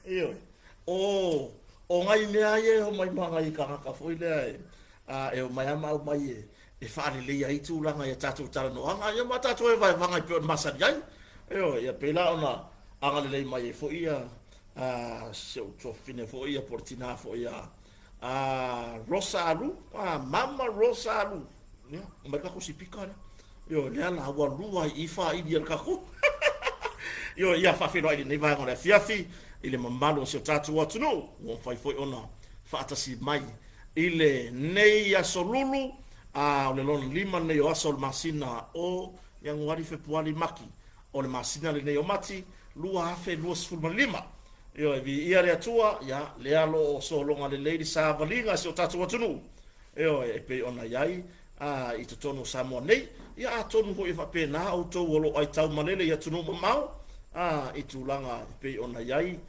Ioe. O, o ngai mea ia e omai ma ngai kānaka foi lea e, a, e omai lava ma aumai e, e faaleleia ai tulaga i a tatou talanoaga, ia ma tatou evaevaga e pei ona masani ai. Ioe, ia pei la ona agalelei mai ai foi ia a, si ou tuafafine foi ia po o le tinā foi a, a Rosa Alu, a Mama Rosa Alu. Ia, aumai le tatou sipika lea. Ioe, lea la ua lua ai i faaili e le tatou. Ioe, ia faafeiloai i lenei vaega o le afiafi i le mamalu o si o tatou atunuu ua mafai foi ona faatasi mai i lenei aso lulu, a o le lona lima lenei o aso o le masina o Ianuari, Fepuari, Maki, o le masina lenei o Mati 2025. Ioe, viia le Atua, ia, lea lo o sologa lelei le savaliga a si o tatou atunuu, ioe, e pei ona i ai a, i totonu o Samoa nei. Ia, atonu foi e faapena outou o lo o aitau malele i atunuu mamao, a, i tulaga e pei ona i ai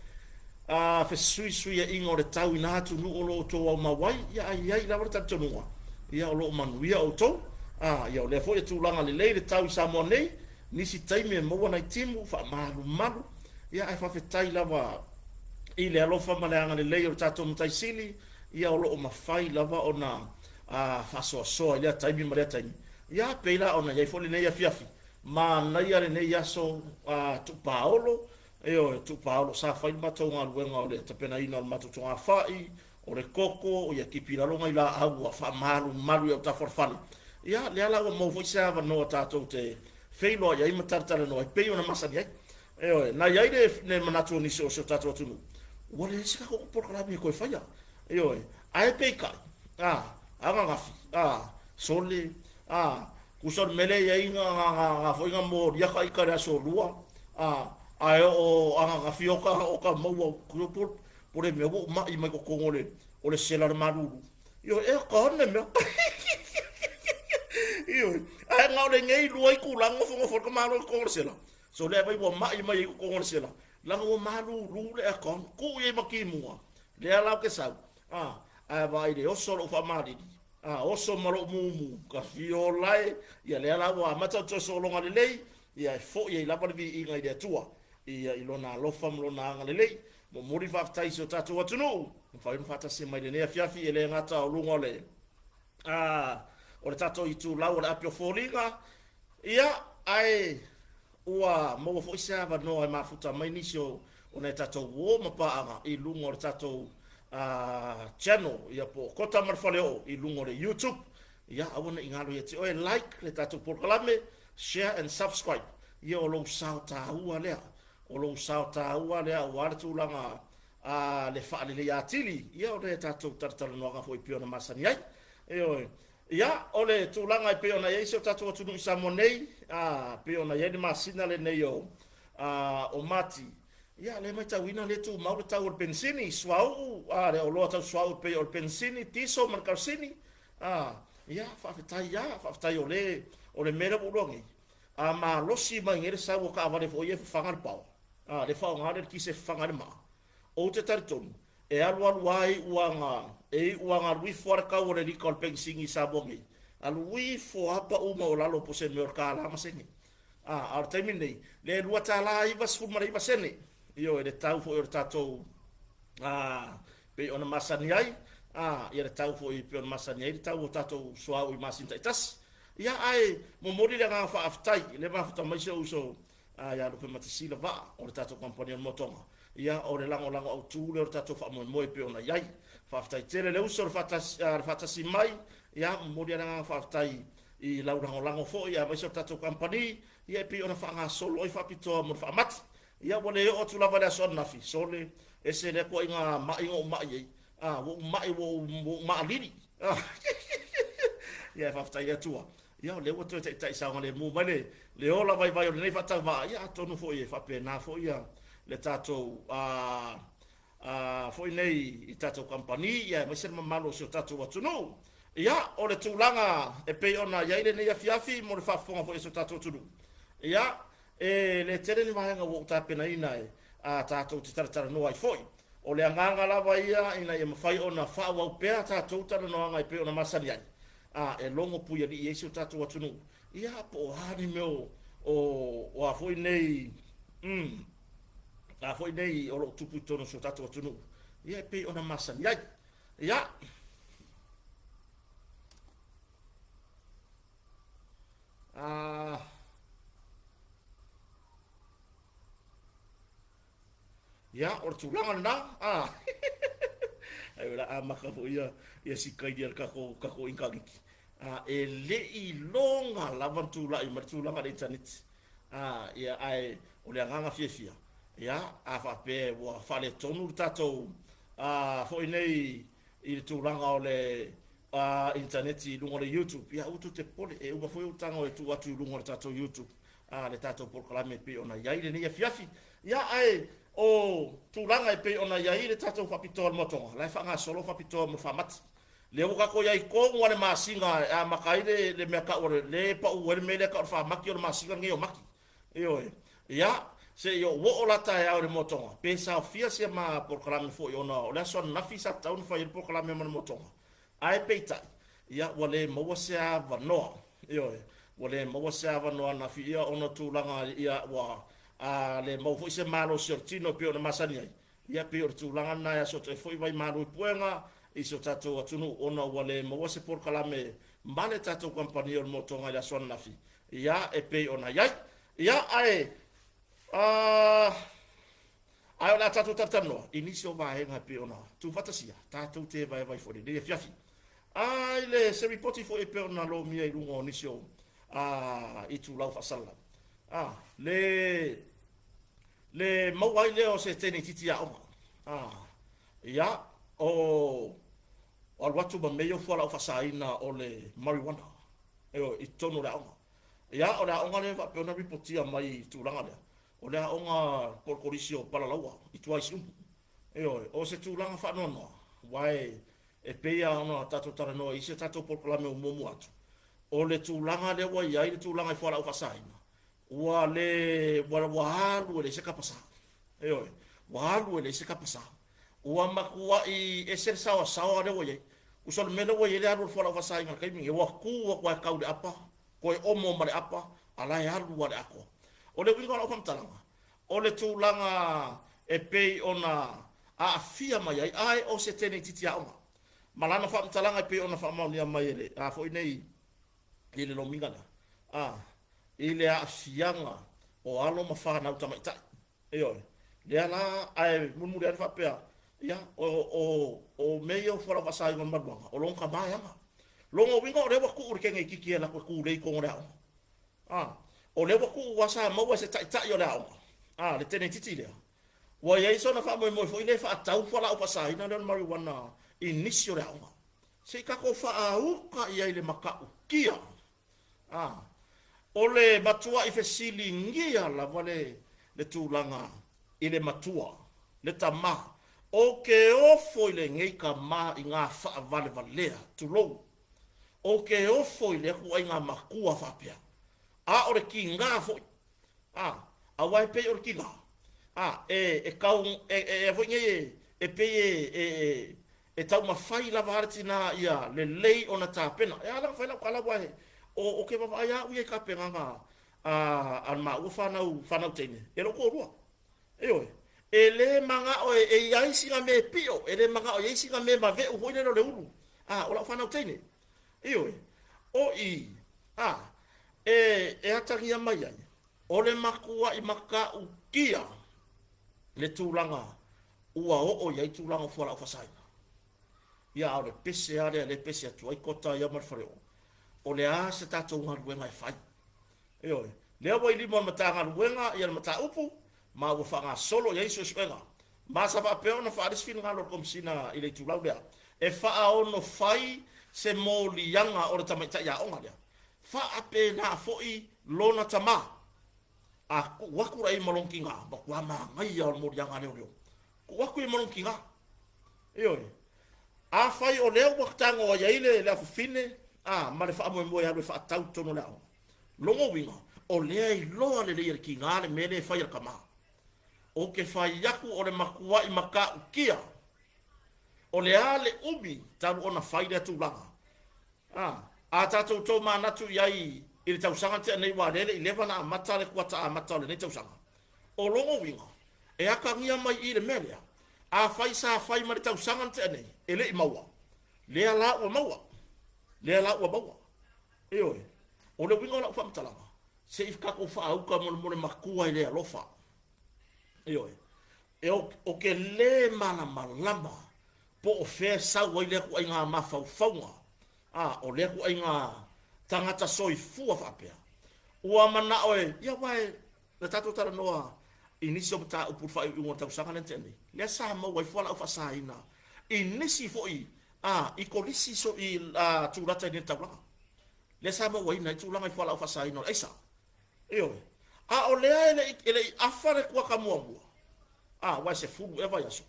a, fesuisuiaiga o le tau i na atunuu o lo o outou aumau ai, ia, ae i ai lava le talitonuga, ia, o lo o manuia outou. A, ia, o lea foi e tulaga lelei le tau i Samoa nei, nisi taimi e maua nai timu faamalumalu, ia, ae faafetai lava i le alofa ma le agalelei o le tatou Matai Sili, ia, o lo o mafai lava ona a, faasoasoa i lea taimi ma lea taimi. Ia, pei la ona i ai foi lenei afiafi, manaia lenei aso a, tuupaolo, Ioe, tuupaolo, sa fai le matou galuega o le tapenaina o le matou togafai, o le koko, ia kipi i lalo nai laau ua faamalumalu i autafa o le fale. Ia, lea la ua maua foi se avanoa tatou te feiloai ai ma talatalanoa ai pei ona masani ai. Ioe, na i ai le, le manatu o nisi o si o tatou atunuu, ua leai se tatou polokalame e toe faia. Ioe, ae peitai, a, ananafi, a, sole, a, tusa o le mea lea e i ai nga foi nga molia ka ika i le aso lua, a, ae o ananafi o ka, o ka maua, po, po le mea ua ou ma'i mai totonu o le, o le sela o le malulu. Ioe, e ka ne mea. Ioe, ae na o lenei lua itula nofonofo ai le tamaloa i totonu o le sela. So lea vai ua ma'i mai ai i totonu o le sela, leaga ua malulu le aircon, tuu i ai ma timuga, lea la ou te sau, a, ae vaai i le oso o lou faamalili, a, oso ma lou mumu, ka fiola e, ia lea la ua amata ona toe sologa lelei, ia e foi ai lava le viiga i le Atua, ia i Lona alofa ma Lona agalelei. Momoli le faafetai i si o tatou atunuu, ua mafai ona faatasi mai i lenei afiafi, e le gata o luga o le, a, o le tatou itulau o le api o foliga, ia, ae ua maua foi se avanoa e mafuta mai nisi o o nai tatou uo ma paaga i luga o le tatou channel, ia po o Kota ma le Faleoo i luga o le YouTube. Ia, aua ne i galo ia te oe, like le tatou polokalame, share and subscribe. Ia, o lou sao taua lea. O lou sao taua lea aua le tulaga a le faaleleia atili, ia o le tatou talatalanoaga foi e pei ona masani ai. Ioe. Ia, o le tulaga e pei ona i ai si o tatou atunuu i Samoa nei, a, pei ona i ai le masina lenei o, a, o Mati, ia, lea e matauina lea e tumau le tau o le penisini, suauu, a, le oloa tau suauu e pei o le penisini, tiso ma le karosini, a, ia, faafetai lava, faafetai o le, o le mea lea ua ou iloa nei, a malosi mai nei le sau o taavale foi ia e fafaga le paoa, a, lea e faaaoga le eletise e fafaga ai le maa, ou te talitonu, E alualu a iu aga, e iu aga alu ifo a le tau o le lita o le penisini i Samoa nei. Alu ifo a pau mai o lalo po o se mea o le kālā ma sene. A, a o le taimi lenei, le $2.99 sene. Ioe, le tau foi o le tatou, a, pei ona masani ai, a, ia le tau foi pei ona masani ai le tau o tatou suauu i masina taitasi. Ia, ae momoli le agaga faafetai i le mafuta mai si ou uso a ia Lupematasila Vaa o le tatou kamupani o le Motoga, ia o le lagolago autu lea o le tatou faamoemoe e pei ona i ai. Faafetai tele le uso le faatasi, le faatasi mai, ia momoli lava le agaga faafetai i lau lagolago foi aemaise o le tatou kamupani, ia e pei ona faagasolo ai faapitoa mo le faamati. Ia ua le oo atu lava i le aso ananafi, sole, ese lea tuuaiga ma'i na ou ma'i ai, a, ua ou ma'i ua ou, ua ou maalili. Ia e faafetai i le Atua. Ia, o lea ua toe taitai saogalemu mai le, le ola vaivai o lenei faatauvaa, ia atonu foi e faapena foi ia le tatou a, a, foi nei i tatou kamupani, ia aemaise le mamalu o si o tatou atunuu. Ia, o le tulaga e pei ona i ai lenei afiafi mo le faafofoga foi a si o tatou atunuu. Ia, e le tele ni vaega ua ou tapenaina e a tatou te talatalanoa ai foi. O le agaga lava ia ina ia mafai ona faaauau pea tatou talanoaga e pei ona masani ai, a e logo puialii ai si o tatou atunuu, ia po o a ni mea o, o, o a foi nei, mm, A foi nei o loo tupu i totonu o si o tatou atunuu, ia e pei ona masani ai. Ia, a Ia, o le tulaga lena, a. Ai o le a amata foi ia, ia sikaili a le tatou, tatou initaneti. A, e le i iloga lava ona tulai mai le tulaga i le initaneti. A, ia, ae o le agaga fiafia, ia, a faapea ua faaletonu le tatou, a, foi nei i le tulaga o le a, initaneti i luga o le YouTube, ia aua tou te popole, e uma foi ou tago e tuu atu i luga o le tatou YouTube a le tatou polokalame e pei ona i ai lenei afiafi. Ia, ae o tulaga e pei ona i ai le tatou faapitoa o le moatoga, la e faagasolo faapitoa mo le faamati. Lea ua tatou i ai tonu lava le masina e amata ai le, le mea tau o le, le pau ai le mea lea tau o le faamati o le masina lenei o Mati. Ioe. Ia, se i ou oo la taeao i le moatoga, pe saofia sia ma polokalame foi ona o le aso ananafi sa tatau ona fai ai le polokalame ma le moatoga. Ae peitai, ia, ua le maua se avanoa, ioe, ua le maua se avanoa ananafi, ia, ona o tulaga, ia, ua, a, le maua foi se malosi o le tino e pei ona masani ai, ia, pei o le tulaga lena e asotoe foi vaimalu i puega i si o tatou atunuu, ona ua le maua se polokalame ma le tatou kamupani o le Motoga i le aso ananafi, ia, e pei ona i ai. Ia, ae, a, Ae o le a tatou talatalanoa i nisi o vaega e pei ona tuufaatasia tatou te vaevae foi i lenei afiafi. A i le se ripoti foi e pei ona lomia i luga o nisi o a itulau faasalalau, a le le maua ai lea o se teine itiiti aoga, a ia o alu atu ma mea ia o fualaau faasaina o le marijuana, ioe, i totonu o le aoga. Ia o le aoga lea e faapea ona ripotia mai i tulaga lea, O le aoga po o le kolisi o Palalaua i tua i Siumu. Ioe, o se tulaga faanoanoa, aua e pei lava ona tatou talanoa i isi a tatou polokalame o muamua atu, o le tulaga lea ua i ai le tulaga i fualaau faasaina, ua le, ua, ua alu e leai se kapasā. Ioe, ua alu e leai se kapasā. Ua matuai ese le saoasaoa lea ua i ai. Tusa o le mea lea ua i ai le alu o le fualaau faasaina i le taimi lenei, ua tu atu lava e tau i le apa, toe omo ma le apa, a la e alu lava i le atoa. O le uiga o lau faamatalaga, o le tulaga e pei ona aafia mai ai, ae o se teine itiiti aoga. Ma lana faamatalaga e pei ona faamaonia mai e le a foi nei i le lomiga lea, a, i le aafiaga o alo ma fanau tamaitai. Ioe. Lea la, ae mulimuli ane faapea, ia, o, o, o mea ia o fualaau faasaina o le maluaga, o lona tama e ana. Lona uiga o lea ua tuu le teine itiiti e alu atu e tulei i totonu o le aoga. A, o lea ua tuu ua sa maua e se taitai o le aoga, a, le teine itiiti lea, ua i ai sona faamoemoe foi lea e faatau fualaau faasaina lea o le marijuana i nisi o le aoga. Se i tatou faaauta i ai le matautia. A, o le matuai fesiligia lava le, le tulaga i le matua, le tama, Ou te ofo i lenei tama i ngā faavalevalea, tulou. Ou te ofo i lea ituaiga matua faapea. A o le kīnā foi, a, aua e pei o le kīnā, a, e, e kau, e, e, e foi nei e, e pei e, e, e, E taumafai lava a le tinā ia lelei ona tapena. E ala ona fai lau tala aua e, o, o ke vaavaai a au ia i tapenaga a, a le maua fanau, fanau teine, e lou toalua. Ioe. E le manao e, e iai sina mea e pio, e le manao e iai sina mea mave'u foi lele o le ulu, a, o lau fanau teine. Ioe. O i, a, e, e atagia mai ai, o le matua'i matautia le tulaga ua oo i ai tulaga o fualaau faasaina. Ia, a o le pese lava lea lea e pese atu ai Kota ia ma le faleoo, o le a se tatou galuega e fai? Ioe, lea ua i lima o le Matagaluega ia le mataupu ma ua faagasolo i ai suesuega. Ma sa faapea ona faaali se finagalo o le Komesina i le itulau lea, e faaono fai se moliaga o le tamaitai aoga lea. Faapena foi lona tama. A tuu atu la i ma lona tiga, matua manaia o le moliaga a leoleo. Tuu atu i ma lona tiga. Ioe. Afai o lea ua tago ai ai le, le afafine, a, ma le faamoemoe e alu e faatau i totonu o le aoga. Lona uiga, o lea e iloa lelei e le tiga le mea lea e fai e le tama. Ou te fai atu o le matuai matautia. O le a le umi talu ona fai lea tulaga. A, a tatou tomanatu i ai i le tausaga na tea nei aua o lea e le i leva ona amata le kuata amata o lenei tausaga. O lona uiga, E akagia mai i le mea lea, afai sa fai ma le tausaga na tea nei, e le i maua, lea la ua maua, lea la ua maua. Ioe, o le uiga o lau faamatalaga, se i tatou faauka molemole matua i le alofa. Ioe, e o, o ke lē malamalama po o fea e sau ai lea ituaiga mafaufauga, a, o lea ituaiga tagata soifua faapea. Ua manao e, ia aua e, na tatou talanoa i nisi o mataupu i le faaiuiuga o le tausaga lea na tea nei, lea sa maua ai fualaau faasaina i nisi foi, a, i kolisi so, i, a, tulata i nei taulaga. Lea sa mauaina ai tulaga i fualaau faasaina o le aisa. Ioe. A o lea e le i, e le i afa le kuaka muamua, a, aua e 10 ea vaiaso.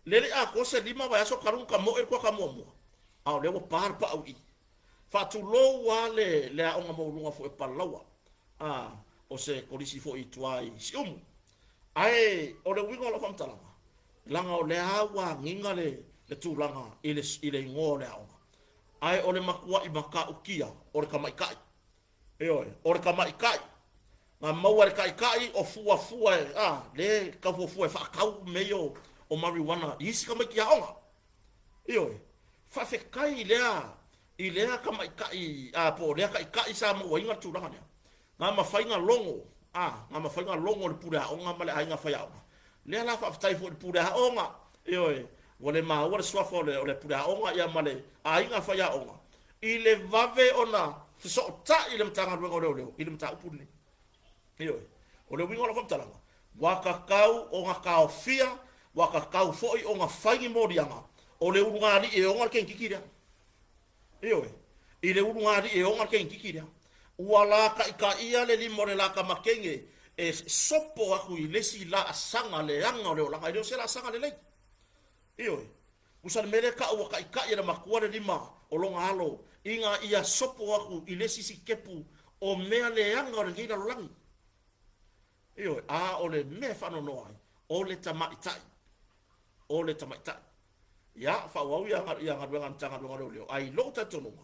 Lea e le i atoa se 5 vaiaso talu ona tamoe le kuaka muamua, a o lea ua pa le pau i i. Faatulou lava le, le aoga maualuga foi o Palalaua, a, o se kolisi foi i tua i Siumu. Ae o le uiga o lau faamatalaga, leaga o lea lava ua agiga le, le tulaga i le, i le igoa o le aoga. Ae o le matua'i matautia o le tamaitai. Ioe, o le tamaitai, na maua e le taitai o fuafua e, a, lea e tau fuafua e faatau mea ia o marijuana i isi tamaiti aoga. Ioe, faafetai i lea, i lea tamaitai, a, po o lea taitai sa mauaina le tulaga lea. Na mafai na logo, a, na mafai na logo le pule aoga ma le aiga faiaoga. Lea la faafetai foi i le pule aoga, ioe, ua le maua le suafa o le, o le pule aoga ia ma le aiga faiaoga i le vave ona fesootai le Matagaluega o Leoleo i le mataupu lenei. Ioe, o le uiga o lau faamatalaga, ua tatau ona taofia, ua tatau foi ona fai ni moliaga o le ulugalii e ona le kenekiki lea. Ioe, i le ulugalii e ona le kenekiki lea. Ua lataitaia le lima o le latamakenge e sopo atu i le isi laasaga leaga o le olaga, e le o se laasaga lelei. Ioe, tusa le mea lea e tau ua taitai e le matua le lima o lona alo ina ia sopo atu i le isi sikepu o mea leaga o lenei lalolagi. Ioe, a o le mea e faanoanoa ai, o le tamaitai, o le tamaitai. Ia, faaauau ia, ia galuega a le Matagaluega o Leoleo, ae i lou talitonuga,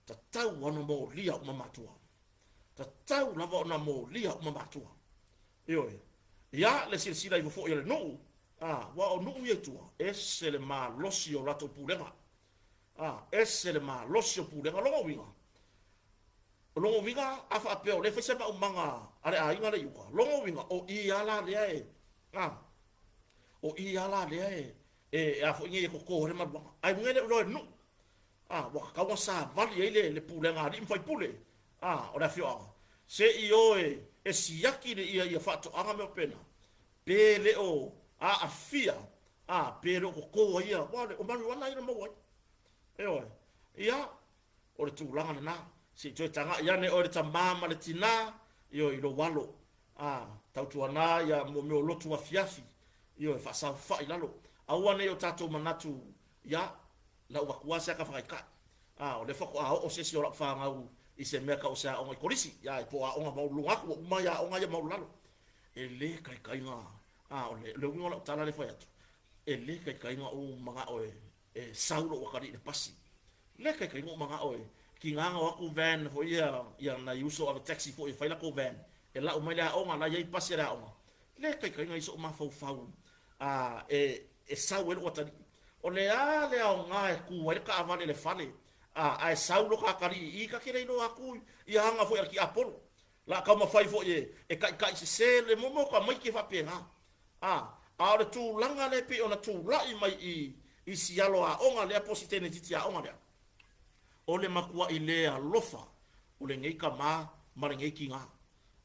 tatau ona molia uma matua. Tatau lava ona molia uma matua. Ioe. Ia, le silasila ifo foi a le nuu, a, aua o nuu ia i tua, ese le malosi o latou pulega. A, ese le malosi o pulega. Lona uiga, o lona uiga a faapea o lea e fai se maumaga a le aiga lea i uka, lona uiga o i lava la lea e, a, o i lava la lea e, e, a foi nei e toto ai le maluaga. Ae uiga e le o iloa e le nuu. A, ua tatau ona savali ai le, le pulega a alii ma faipule, a, o le afioaga, se i o e, e siaki le, ia, ia faatoaga mea faapena, pe le o aafia, a, pe le o toto ai ia, aua o le, o marijuana ia na maua ai. Ioe. Ia, o le tulaga lena. Se i toe tagai ane oe le tamā ma le tinā, ioe, i lou alo. A, tautuana ia mo mea o lotu afiafi, ioe, faasaofai i lalo. Aua ne i o tatou manatu, ia, lau atu lava se ata fataitai. A, o lea faatoa oo se isi o lau fanau i se mea tau o se aoga i Kolisi, ia, po o aoga maualuluga atu, ua uma ia aoga ia maualalo. E le taitai na, a, o le, le uiga o lau tala lea e fai atu, e le taitai na ou manao e, e sau lou atalii i le pasi. Le taitai na ou manao e, tiga na o atu van foi ia, ia nai uso ave taxi foi e fai latou van, e lau mai le aoga, la e i ai pasi a le aoga. Le taitai na i so'u mafaufau, a, e, e sau ai lou atalii. O le a le aoga e tu ai le taavale i le fale, a, ae sau lo ta atalii i i, ta te le iloa atu i aga foi a le tiapolo. La taumafai foi e, e taitai sese le mo mea o tamaiti e faapena. A, a o le tulaga lea e pei ona tulai mai i, i si alo aoga lea po o si tenetiti aoga lea, o le matua'i le alofa o lenei tama ma lenei tina.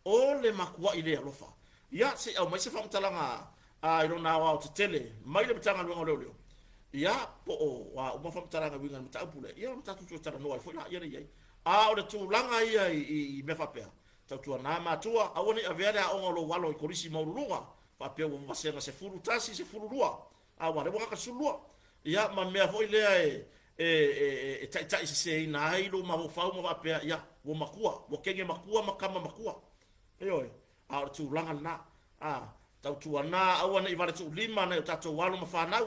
O le matua'i le alofa. Ia, se i aumai se faamatalaga a i lona aoaotetele mai le Matagaluega o Leoleo, ia, po o a uma faamatalaga e uiga i le mataupu lea, ia ona tatou toe talanoa ai foi laia lea i ai. A o le tulaga ia i mea faapea, tautuana matua, aua ne i avea le aoga o lou alo i kolisi maualuluga, faapea ua vasega 11, 12, a ua lea ua gata le 12. Ia, ma mea foi lea e, e, e, e taitaiseseina ai lou mafaufau ma faapea, ia, ua matua, ua kege matua ma kama matua. Ioe, a o le tulaga lena. A, tautuana, aua ne i vale tuulima nai o tatou alo ma fanau.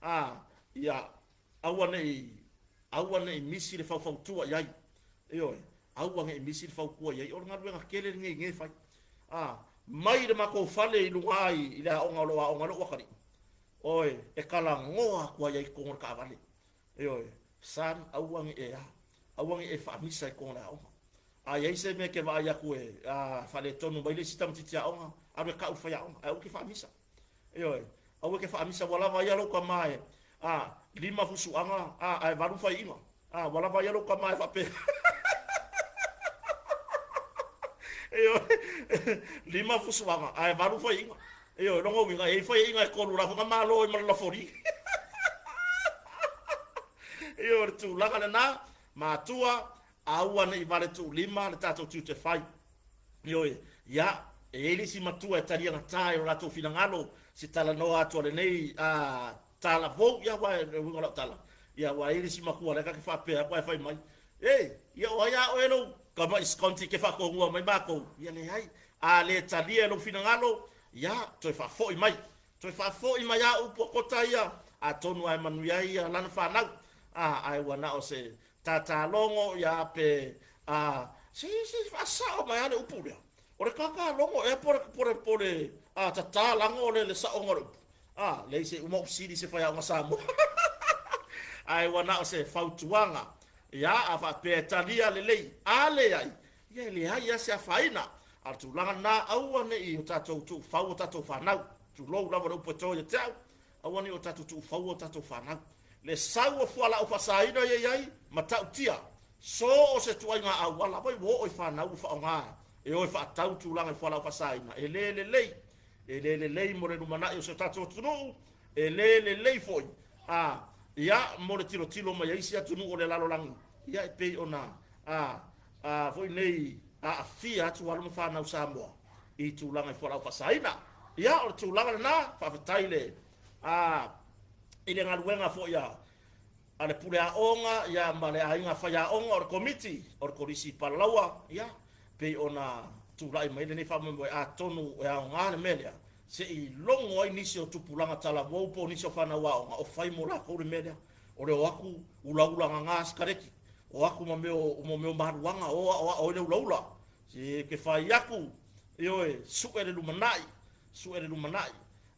A, ia, aua ne i, aua ne i misi le faufautua i ai. Ioe, aua ne i misi le fautua i ai. O le galuega tele lenei i nei fai. A, Mai le matou fale i luga ai i le aoga o lo o aoga ai lou atalii, oi, e talanoa atu ai i totonu o le taavale. Ioe, son, aua ne i e a, aua ne i e faamisa i totonu o le aoga. A i ai se mea e te vaai atu e faaletonu mai le isi tamaitiiti aoga, alu e tau i le faiaoga, ae aua e te faamisa. Ioe, aua e te faamisa, ua lava ia lou tama e 5 fusuaga ae 8 faiiga. Ua lava ia lou tama e faapea. Ioe, 5 fusuaga ae 8 faiiga. Ioe, lona uiga, e i ai faiaiga e 3 la foi na malo ai ma le lafoli. Ioe, o le tulaga lena, matua, aua ne i vale tuulima le tatou tiute fai. Ioe, ia, e i ai le isi matua e taliagata i lo latou finagalo, se talanoa atu a lenei talavou, ia aua e uiga o lau tala, ia aua e i ai le isi matua lea ta te faapea atu ae fai mai, E, ia o ai a oe lou tama'i sconti e te faatonuga mai matou? Ia leai, a le talia e lou finagalo, ia, toe faafoi mai. Toe faafoi mai a upu a kota ia, atonu a e manuia ai ia lana fanau. A, ae ua na o se tatalogo, ia, pe, a, se, se faasao mai a le upu lea. O le tatalogo ea po o le, po le, po le, a, tatalago o le, le saoga o le upu? A, leai se uma ou fesili i se faiaoga Samoa. Ae ua na o se fautuaga. Ia, a faapea e talia lelei, a leai, ia e leai lava se afaina. A o le tulaga lena, aua ne i o tatou tuufau o tatou fanau. Tulou lava le upu e to ia te au, aua ne i o tatou tuufau o tatou fanau. Le sau o fualaau faasaina ia i ai, matautia, so o se tuaiga auala, vai ua oo i fanau ua faaaoga e o e faatau tulaga i fualaau faasaina, e le lelei. E le lelei mo le lumanai o si o tatou atunuu, e le lelei foi a ia mo le tilotilo mai a isi atunuu o le lalolagi, ia e pei ona a a foi nei aafia atu alo ma fanau Samoa i tulaga i fualaau faasaina. Ia o le tulaga lena, faafetai le a i le galuega foi a a le pule aoga ia ma le aiga faiaoga o le komiti o le Kolisi i Palalaua, ia pei ona tulai mai lenei faamoemoe atonu e aoga le mea lea se i logo ai nisi o tupulaga talavou po o nisi o fanau aoga o fai mo lakou le mea lea o le o atu ulaula gaga sikareti, o atu ma mea o mea o maluaga o aoao ai le ulaula se ke fai atu, ioe, su'e le lumanai, su'e le lumanai.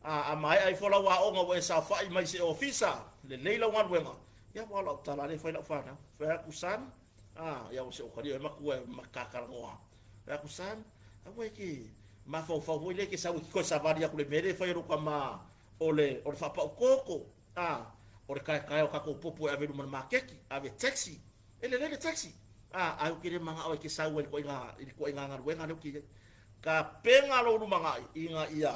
A, a maea ifo lau aoga ua e saofai mai i se ofisa, lelei lau galuega, ia ua lau tala lea e fai lau fanau. Fai atu son, a, ia ua se okalia e matua e makatalanoa. Fai atu son, aua e te mafaufau foi lea e te sau e te toe savali atu le mea lea e fai e lou tama o le, o le faapau koko, a, o le taetae o tatou popo e ave i luma i le maketi, ave taxi, e lelei le taxi, a, ae ou te le manao e te sau ai i le ituaiga galuega lea ou te i ai. Tapena lou lumanai ina ia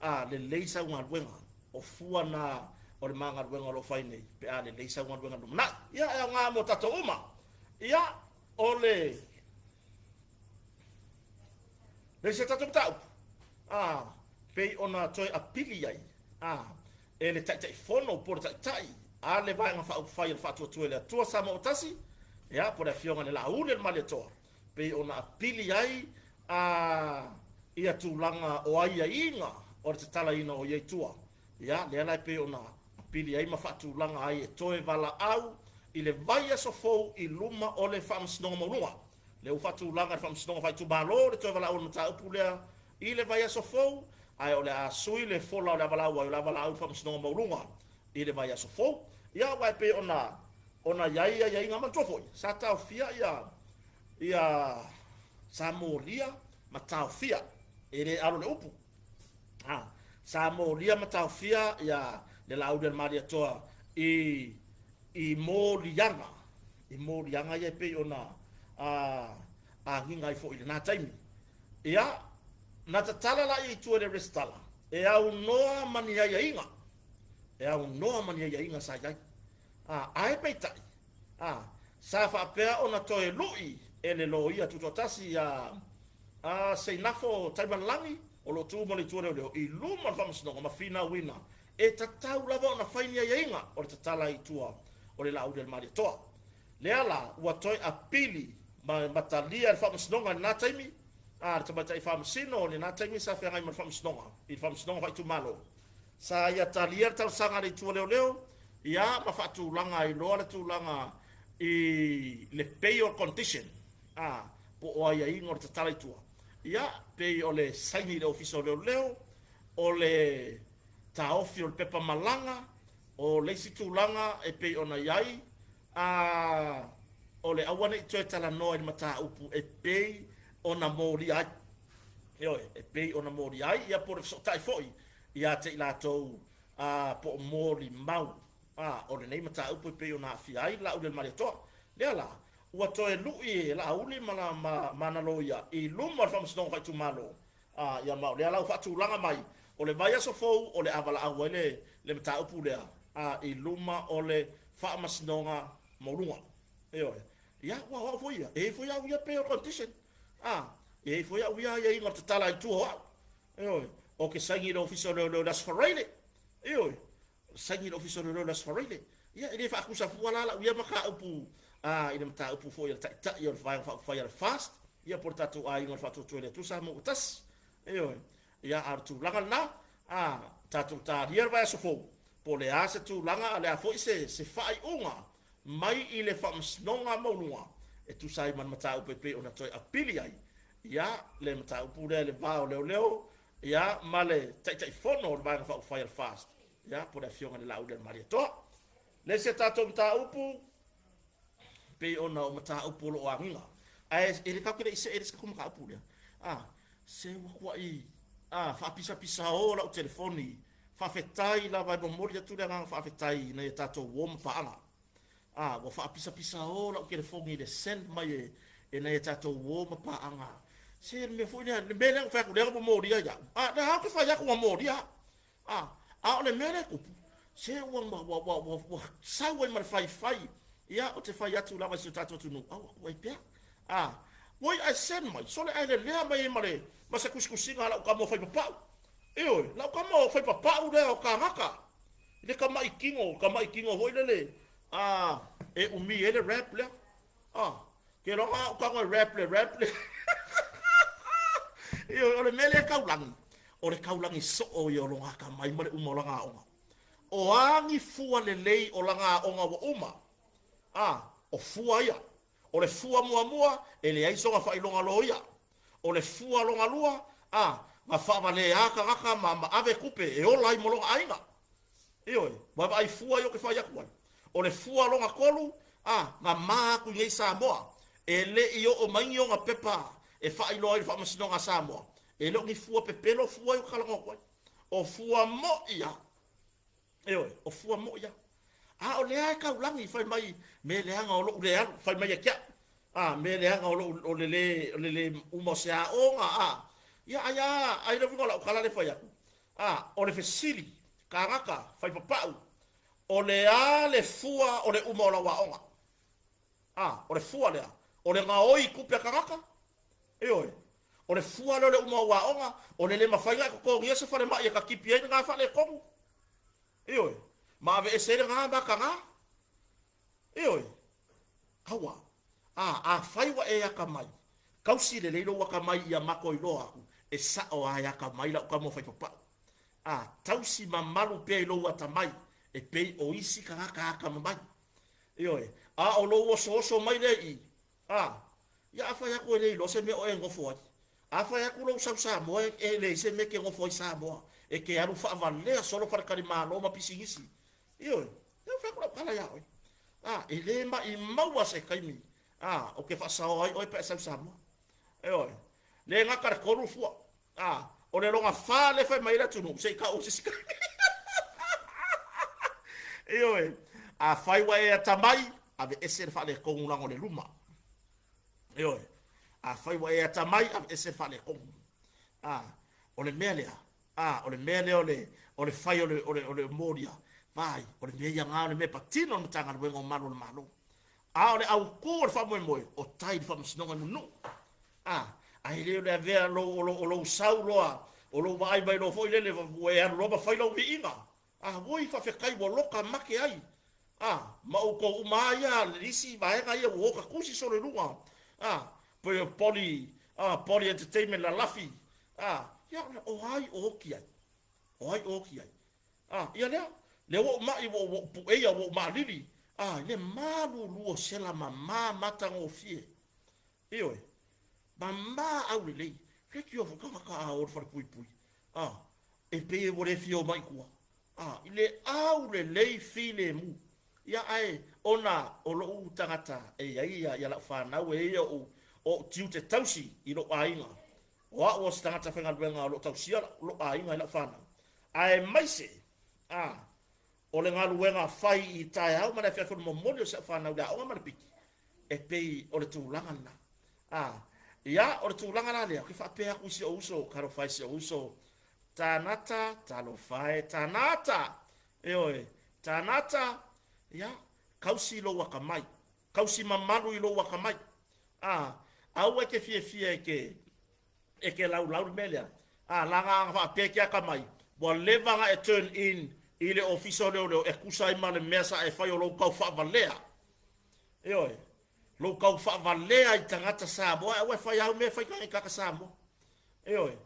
a lelei sau galuega, o fua na o le ma galuega o lo o fai nei pe a lelei sau galuega i le lumanai. Ia, e aoga mo tatou uma. Ia, o le le isi o tatou mataupu, a, pei ona toe apili ai, a, e le Taitaifono po o le Taitai a le Vaega Faaupufai a le Faatuatua i le Atua Samoa ua Tasi, ia, po o le Afioga i le Laauli o le Malietoa, pei ona apili ai a ia tulaga o aiaiga o le tatalaina o ia i tua. Ia, lea la e pei ona apili ai ma faatulaga ai e toe valaau i le vaiaso fou i luma o le Faamasinoga Maualuga. Lea ua faatulaga e le Faamasinoga Faaitumalo le toe valaau o le mataupu lea i le vaiaso fou, ae o le a sui le fola o le a valaau ai, o le a valaau i le Faamasinoga Maualuga i le vaiaso fou. Ia, aua e pei ona ona i ai aiaiga, manatua foi, sa taofia ia ia sa molia ma taofia, e le alo le upu, ha, sa molia ma taofia ia le Laauli a le Malietoa i i moliaga, i moliaga ia e pei ona a agiga ai foi i lena taimi. Ia, na tatala laia i tua i le resitala, e aunoa ma ni aiaiga, e aunoa ma ni aiaiga sa i ai. A, ae peitai, a, sa faapea ona toe lu'i e le loia tutoatasi ia a Seinafo Taimalelagi, o lo o tu mo le Itu o Leoleo, i luma o le Faamasinoga ma finauina e tatau lava ona fai ni aiaiga o le tatala i tua o le Laauli a le Malietoa. Lea la ua toe apili ma, ma talia e le Faamasinoga i lena taimi, a, le tamaitai Faamasino i lena taimi sa feagai ma le Faamasinoga, i le Faamasinoga Faaitumalo. Sa ia talia le talosaga a le Itu o Leoleo, ia, ma faatulaga ai loa le tulaga i le bail condition, a, po o aiaiga o le tatala i tua. Ia, pei o le saini i le Ofisa o Leoleo, o le taofi o le pepa malaga, o le isi tulaga e pei ona i ai, a o le aua ne i toe talanoa i le mataupu e pei ona molia ai. Ioe, e pei ona molia ai, ia po o le fesootai foi ia te i latou a po o molimau a o lenei mataupu e pei ona aafia ai Laaulialemalietoa. Lea la, ua toe lui e Laauli ma la, ma, ma ana loia i luma o le Faamasinoga Faaitumalo, a ia ma o lea la ua faatulaga mai, o le vaiaso fou o le a valaau ai le, le mataupu lea a i luma o le Faamasinoga Maualuga. Ioe. Ia, ua o au foi ia, e i ai foi au ia pei o le condition. A, e i ai foi au ia aiaiga o le tatala i tua o au. Ioe. O ke saini i le Ofisa o Leoleo i le Aso Faraile. Ioe. Saini i le Ofisa o Leoleo i le Aso Faraile. Ia, e le faatusa fua la lau ia mataupu a, i le mataupu foi a le Taitai o le Vaega Faaupufai a le FAST, ia po o le tatou aiga o le Faatuatua i le Atua Samoa ua tasi. Ioe. Ia, a o le tulaga lena, a, tatou talia le vaiaso fou, po o le a se tulaga a o le a foi se, se faaiuga mai i le Faamasinoga Maualuga e tusa ai ma le mataupu e pei ona toe apili ai, ia, le mataupu lea i le va o leoleo, ia, ma le Taitaifono o le Vaega Faaupufai a le FAST, ia, po o le Afioga i le Laaulialemalietoa. Le isi a tatou mataupu, pei ona o mataupu o lo o agiga, ae e le tatou te le i see i le isi tatou mataupu lea, a, se ua tuai, a, faapisapisao lau telefoni, faafetai lava e momoli atu le agaga faafetai i nai a tatou uo ma paaga. A, ua faapisapisao lau telefoni i le send mai e, e nai a tatou uo ma paaga. Se le mea foi lea, le mea lea na fai atu lea na momolia iaʻu. A, lea ou te fai atu na molia au. A, a o le mea lea e tupu, se ua, ua, ua, ua, ua, ua sau ai ma le faifai. Ia, ou te fai atu lava i si o tatou atunuu, aua atu ai pea. A, oi ae send mai, sole ae lelea mai ai ma le, ma se tusitusiga a lau tama o Faipapau. Ioe, lau tama o Faipapau lea o Kāgaka, i le tama'i tino, tama'i tino foi lele, a, e umi ai le rap lea. A, ke loa au tago e rap le rap le. Ioe, o le mea lea e taulagi, o le taulagi soo ia o lona atamai ma le uma o lana aoga. O a ni fua lelei o lana aoga ua uma? A, o fua ia. O le fua muamua, e leai sona faailoga loia. O le fua lona lua, a, na faavaleā tagata ma, ma ave tupe e ola ai mo lona aiga. Ioe, ua vaai fua ia ou te fai atu ai. O le fua lona tolu, a, na ma atu i nei Samoa. E le i oo mai ni ona pepa e faailoa ai le Faamasinoga a Samoa. E le o ni fua pepelo fua ia ou te talanoa atu ai. O fua moi a. Ioe, o fua moi a. A o lea e taulagi fai mai me leaga o lo'u le alu, fai mai ia te a'u, a me leaga o lo'u o le le o le le uma o se aoga, a ia ai a ai le uiga o la'u tala le fai atu, a o le fesili kānaka fai papa'u, o le a le fua o le uma o lau aoga? A o le fua lea o le gaoi i tupe a tagata? Ioe, o le fua lea o le uma o aoga, o le le mafai ona e totogia se falemai e tatipi ai lena faaletonu. Ioe, ma aveese ai lena mataga. Ioe, aua, a, afai ua e atamai, tausi lelei lou atamai ia matou iloa atu, e sao lava e atamai lau tama o Faipapau. A, tausi mamalu pea i lou atamai, e pei o isi tagata atamamai. Ioe, a o lou osooso mai lea i i, A, ia a fai atu e le iloa se mea o e nofo ai. A fai atu lou sau Samoa e leai se mea e te nofo ai Samoa, e te alu faavalea solo faletalimalo ma pisinisi. Ioe, ia fai atu lau tala ia oe. A, e le maimau se taimi, a, ou te faasaoa ai oe pe a e sau i Samoa. Ioe, le gata le tolu fua. A, o le lona fa lea e fai mai ai le atunuu, se i tau se isi taimi. Ioe, afai ua e atamai, aveese le faaletonu laga o le luma. Ioe, afai ua e atamai, aveese le faaletonu. A, o le mea lea, a, o le mea lea o le, o le fai o le, o le, o le molia, vai, o le mea ia na o le mea e patino le Matagaluega o Malu o le Malo. A o le autū o le faamoemoe, o tai i le Faamasinoga i Mulinuu. A, ae le o le avea lou, o lou, o lou sau loa, o lou vaai mai loa foi lele, ua e alu loa ma fai lau viiga. A, oi, faafetai ua loka make ai. A, ma outou uma lava ia, le isi vaega ia ua oka tusi solo i luga. A, pei o Poly, a, Poly Entertainment lalafi. A, ia, o ai o oki ai? O ai o oki ai? A, ia lea, lea ua ou maʻi, ua ou puʻeia, ua ou maʻalili, a, i le malulu o sela mamā matagofie. Ioe, mamā aulelei. Leitioa foi tagata a o le falepuipui, a, e pei ua le fia omai i tua, a, i le aulelei filemu. Ia, ae ona o lou tagata e i ai ia, ia lau fanau, e i ai o'u, o'u tiute tausi i lou aiga, o a'u o se tagata faigaluega o lo o tausia la'u, lou aiga i lau fanau, aemaise, a, o le galuega fai i taeao ma le afiafi o le momoli o si a'u fanau i le aoga ma le piki, e pei o le tulaga lena. A, ia, o le tulaga la lea, ou te faapea atu i si ou uso, talofa e si ou uso, Tanata, talofa e Tanata, ioe, Tanata, ia, kausi lou akamai, kausi mamalu i lou akamai. A, aua e te fiafia e te, e te laulau le mea lea. A, laga ana faapea e te akamai, ua leva ona e turn in i le ofisa o leoleo e tusa ai ma le mea sa e fai o lou tau faavalea. Ioe, lou tau faavalea i tagata Samoa, aua e fai au mea e fai i tagata Samoa. Ioe,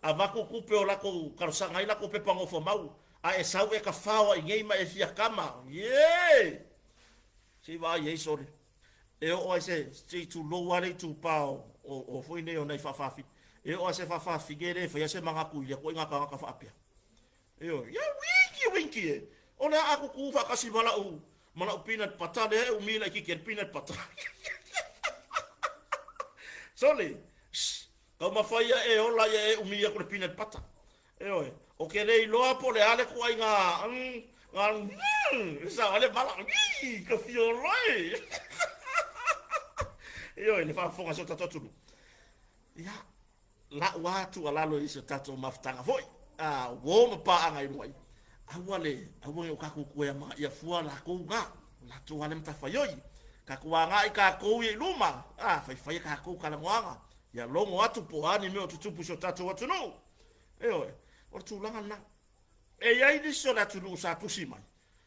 avatu tupe o latou talosaga ai latou pepa nofomau, a e sau e tafao ai nei ma e fia kama. Ie! Se i vaai ai sole. E oo ai se, se i tulou lava le itupa o, o, o foi nei o nai faafafine. E oo ai se faafafine e le faia se manatu i lea ituaiga tagata faapea. Ioe, ia winki winki e. O le a tutu faatasi ma lau, ma lau peanut butter lea e umi laitiiti ai le peanut butter. Sole, shh, taumafai ia e ola ia e umi atu le peanut butter. Ioe, o ke le iloa po o le a le ituaiga, mm, ga, mm, e sao ai le mala, ii, ka fioloi. Ioe, le faafofoga a si o tatou atunuu. Ia, La'u a tuualalo i si o tatou mafutaga foi, a uo ma paaga i luga i, aua le, aua ne o tatou toe amanaia fua latou na, o latou a le matafaioi. Tatou agai tatou ia i luma, a faifai e tatou talanoaga, ia logo atu po o a ni mea o tutupu i si o tatou atunuu. Ioe, o le tulaga lena. E i ai nisi o le atunuu sa tusi mai,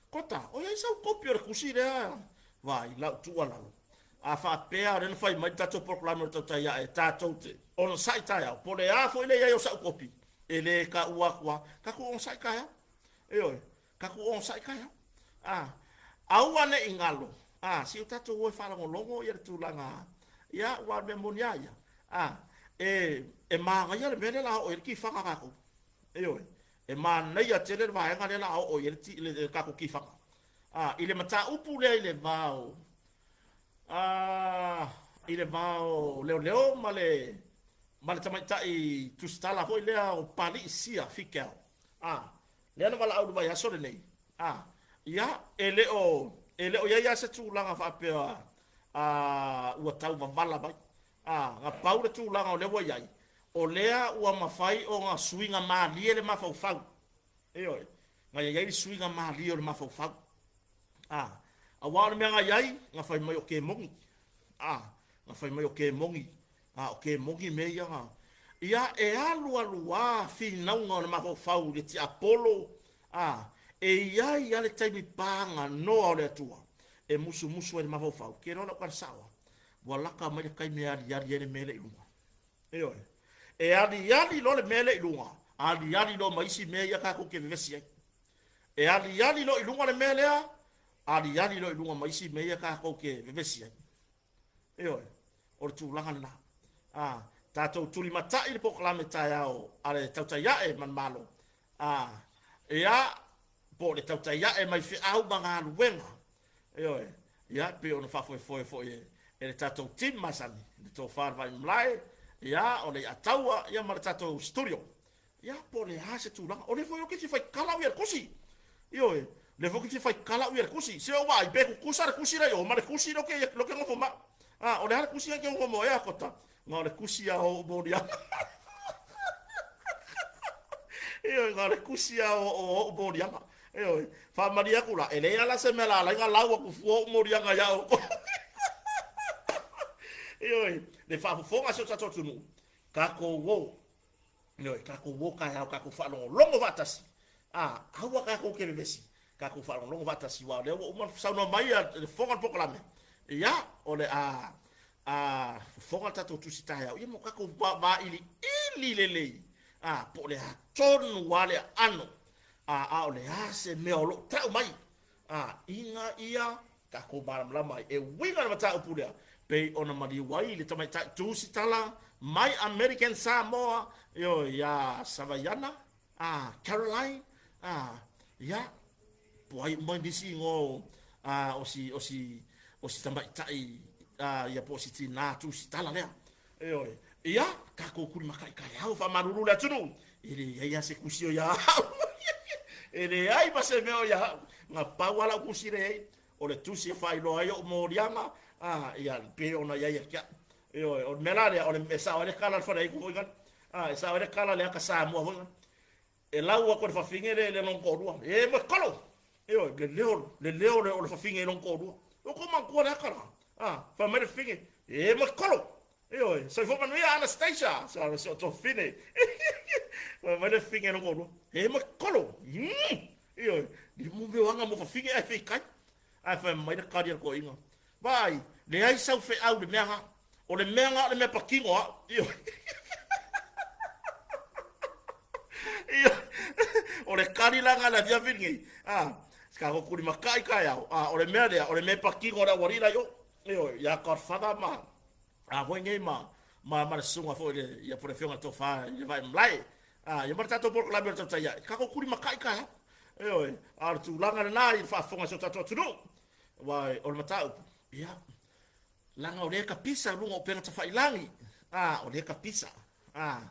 Kota, o i ai sau kopi o le tusi lea? Vaai, lau tuualalo, a faapea o lea na fai mai le tatou polokalame o le tautai ae tatou te onosai taeao, po o le a foi le i ai o sau kopi, e le taua atu lava, tatou onosai taeao. Ioe, tatou onosai taeao. A, aua ne i galo, a, se i o tatou o e faalogologo ia le tulaga, ia, aua o le mea moni lava ia, a, e, e manaia le mea lea o le a oo i ai le tifaga a tatou. Ioe, e manaia tele le vaega lea o le a oo i ai le, le tatou tifaga. A, i le mataupu lea i le va o, a, i le va o leoleo ma le, ma le tamaitai tusitala foi lea o Palii Sia Fikel, a, lea na valaau i le vaiaso lenei, a, ia, e le o, e le o i ai lava se tulaga faapea, a, ua tau vavала mai. A, na pau le tulaga o lea ua i ai, o lea ua mafai ona suiga malie le mafaufau. Ioe, na i ai le suiga malie o le mafaufau. A, aua o le mea na i ai, na fai mai o kemoni. A, na fai mai o kemoni. A, o kemoni mea ia na... Ia, e alu alu lava finauga o le mafaufau i le tiapolo, a, e i ai lava le taimi paganoa o le Atua e musumusu ai le mafaufau. Ke loa lau tala sao lava, ua laka mai le taimi e aliali ai le mea lea i luga. Ioe. E aliali loa le mea lea i luga, aliali loa ma isi mea ia tatou te vevesi ai. E aliali loa i luga le mea lea, aliali loa i luga ma isi mea ia tatou te vevesi ai. Ioe. O le tulaga lena. A, tatou tulimatai le polokalame taeao a le tautai ae ma le Malo. A, ia, po o le tautai ae mai feau ma galuega. Ioe, ia, pei ona faafoefoe foi e, e le tatou team masani, le tofa le Vaimalae, ia, o le Iataua, ia ma le tatou studio. Ia, po o le a se tulaga. O lea foi ou te fia fai kala au ia le tusi. Ioe, o lea foi ou te fia fai kala au ia le tusi. Se o vaai, pe tutusa le tusi lea i o, ma le tusi lea ou te nofo ma au. A, o le a le tusi lea e te nofo mo ea, Kota? Na o le kusi a o moliaga. Ioe, na o le kusi a o ou moliaga. Ioe, faamalie atu la, e leai lava la se mea la ala ai ona lau atu fua ou moliaga ia outou. Ioe, le faafofoga a si o tatou atunuu, tatou o. Ioe, tatou o taeao, tatou faalogologo faatasi. A, aua tatou te vevesi, tatou faalogologo faatasi, aua o lea ua uma ona saunoa mai le fofoga o le polokalame, ia, o le a, a fofoga le tatou tusi taeao, ia mo tatou vailiili lelei, a, po o le a tonu lava le aano, a, a o le a se mea o lo o tau mai, a, ina ia tatou malamalama ai. E uiga le mataupu lea, pei ona maliu ai le tamaitai tusitala mai American Samoa, ioe, iā Savaiana, a, Caroline, a, ia, po o ai uma nisi igoa o, a, o si, o si, o si tamaitai, a, ia po o si tinā tusitala lea. Ioe. Ia, tatou tulimata'i taeao, faamalulu le atunuu, e leai lava se tusi o ia au. E leai ma se mea o ia au. Na pau lava lau tusi lea e i ai, o le tusi e faailoa ai ou moliaga, a, ia, pei ona i ai ia te au. Ioe, o le mea la lea, o le, e sao ai le tala a le faleaitu foi lale. A, e sao ai le tala a le ata Samoa foi lale. E lau atu e le fafine le, le lona toalua. E moe kolo! Ioe, le leo, le leo o le fafine i lona toalua. Ua tou manatua le ata la. A, fai mai le fafine, e moe kolo! Ioe, soifua manuia Anastasia, sa si o tofine. Fai mai le fafine i lona toalua, e moe kolo! Mm! Ioe, le mo anga mo fafine ae feikai. Ae fai mai le kali a le toeaina, Vaai, leai sau feau i le mea ga. O le mea ga o le mea patino au. Ioe. Ioe. O le kali la ga le afiafi lenei. A, se tatou tulimata'i taeao. A, o le mea lea, o le mea patino a le aualii la i o. Ioe, ia Godfather ma, a foi nei ma, ma, ma le susuga foi le, ia po le afioga i le Tofa i le Vaimalae. A, ia ma le tatou polokalame o le Tautai Ae, tatou tulimata'i taeao. Ioe, a o le tulaga lena i le faafofoga a si o tatou atunuu. Aua o le mataupu, ia, leaga o lea e tapisa luga o upega tafailagi, a, o lea e tapisa, a,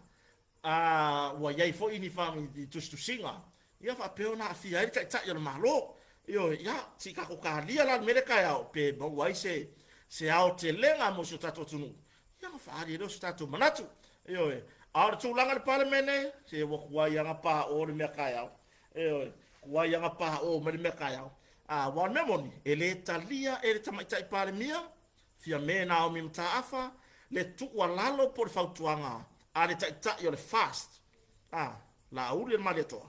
a, ua i ai foi ni, fa, ni tusitusiga, ia faapea ona aafia ai le Taitai o le Malo. Ioe, ia, se i tatou talia la le mea lea taeao, pe maua ai se, se aotelega mo si o tatou atunuu, ia ona faaali ai lea o se tatou manatu. Ioe, a o le tulaga i le Palemene, se ua tuai lava ona paoo le mea taeao. Ioe, tuai lava ona paoo mai le mea taeao. A, aua o le mea moni, e le talia e le Tamaitai Palemia, Fiame Naomi Mataafa, le tuualalo po o le fautuaga a le Taitai o le FAST, a, Laauli Malietoa,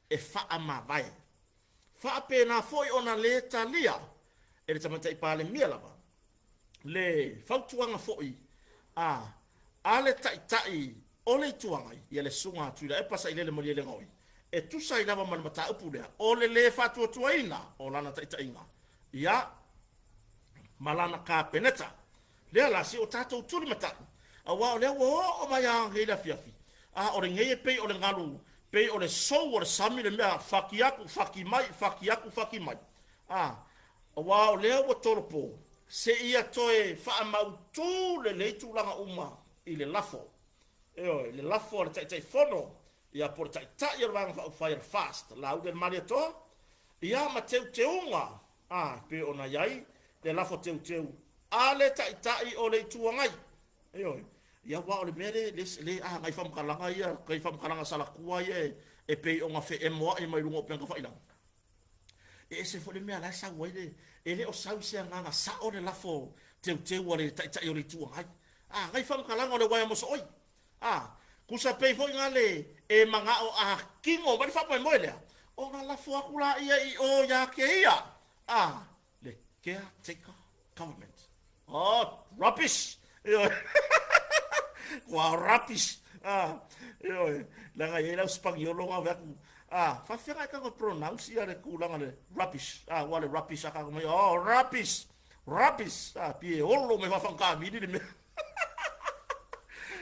e faamavae. Faapena foi ona le talia e le Tamaitai Palemia lava le fautuaga foi a a le Taitai o le Itu Agai, ia le Susuga Tuilaepa Sailele Malielegaoi, e tusa ai lava ma le mataupu lea o le lē faatuatuaina o lana taitaiga, ia, ma lana Kapeneta. Lea la, se o tatou tulimatai, aua o lea ua oo mai lava nei le afiafi, a o lenei e pei o le galu, pei o le sou o le sami le mea, faki atu, faki mai, faki atu, faki mai. A, aua o lea ua tolopo, seia toe faamautū lelei tulaga uma i le lafo. Ioe, le lafo a le Taitaifono, ia po o le Taitai o le Vaega Faaupufai a le FAST, Laauli Malietoa, ia ma teuteuga, a, e pei ona i ai le lafo teuteu a le Taitai o le Itu Agai. Ioe, ia aua o le mea le, le, le a nai faamatalaga ia, nai faamatalaga salatua ia e, e pei ona feemoa'i mai luga o upega tafailagi. E ese foi le mea la e sau ai le, e le o sau i se agaga sao le lafo teuteu a le Taitai o le Itu Agai. A, nai faamatalaga o le uaea mosooi. A, tusa pei foi na le e manao a kino mai le faamoemoe lea, ona lafo atu laia i o ia te ia. A, le caretaker government. Oh, rubbish! Ioe. Kua rubbish. Ah, ioe. Leaga e i ai lau Sipaniolo na ave atu. Ah, faafefea e tago pronounce ia le tulaga le rubbish. Ah, ua le rubbish a tago mai, oh, rubbish. Rubbish. Ah, pei e olo mai faafagatā le mea.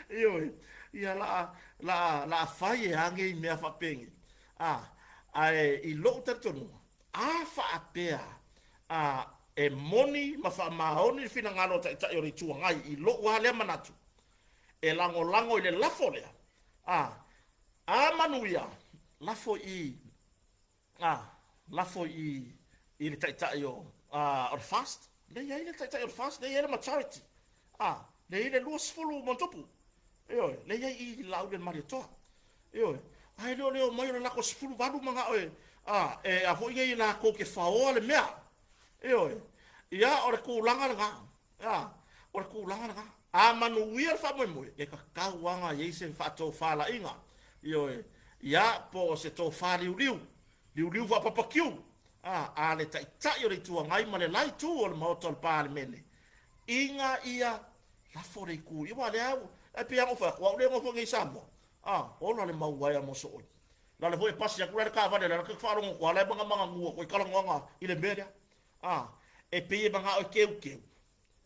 Ioe. Ia la la la fai e age i mea faapenei. Ah, ae i lou talitonuga, a faapea a e moni ma faamaoni le finagalo o Taitai o le Itu Agai i lou lava lea manatu, e lagolago i le lafo lea, a, a manuia, lafo i, a, lafo i, i le Taitai o, a, o le FAST, lea e i ai le Taitai o le FAST, lea e i ai le majority, a, lea e i ai le 20 ma ona tupu, ioe, lea e i ai i Laauli Malietoa. Ioe. Ae le o le omai o le lako 18 manao e, a, e a foi nei lakou ke faoa le mea. Ioe. Ia, o le tulaga lena. A, o le tulaga lena. A manuia le faamoemoe, e tatau lava ona i ai se faatofalaiga. Ioe. Ia, po o se tofa liuliu, liuliu faapapakiu, a, a le Taitai o le Itu Agai ma le la Itu o le Maota o le Palemene, ina ia lafo le itu, ia aua o lea e pei lava ona ou fai atu, o au lea e nofo nei i Samoa, A, ola le mau uaea mosooi. Lale foi e pasi atu la le taavale lea, ke faalogo atu a la e mangamangagū atu ai talanoaga i le mea lea. A, e pei e manao e keukeu,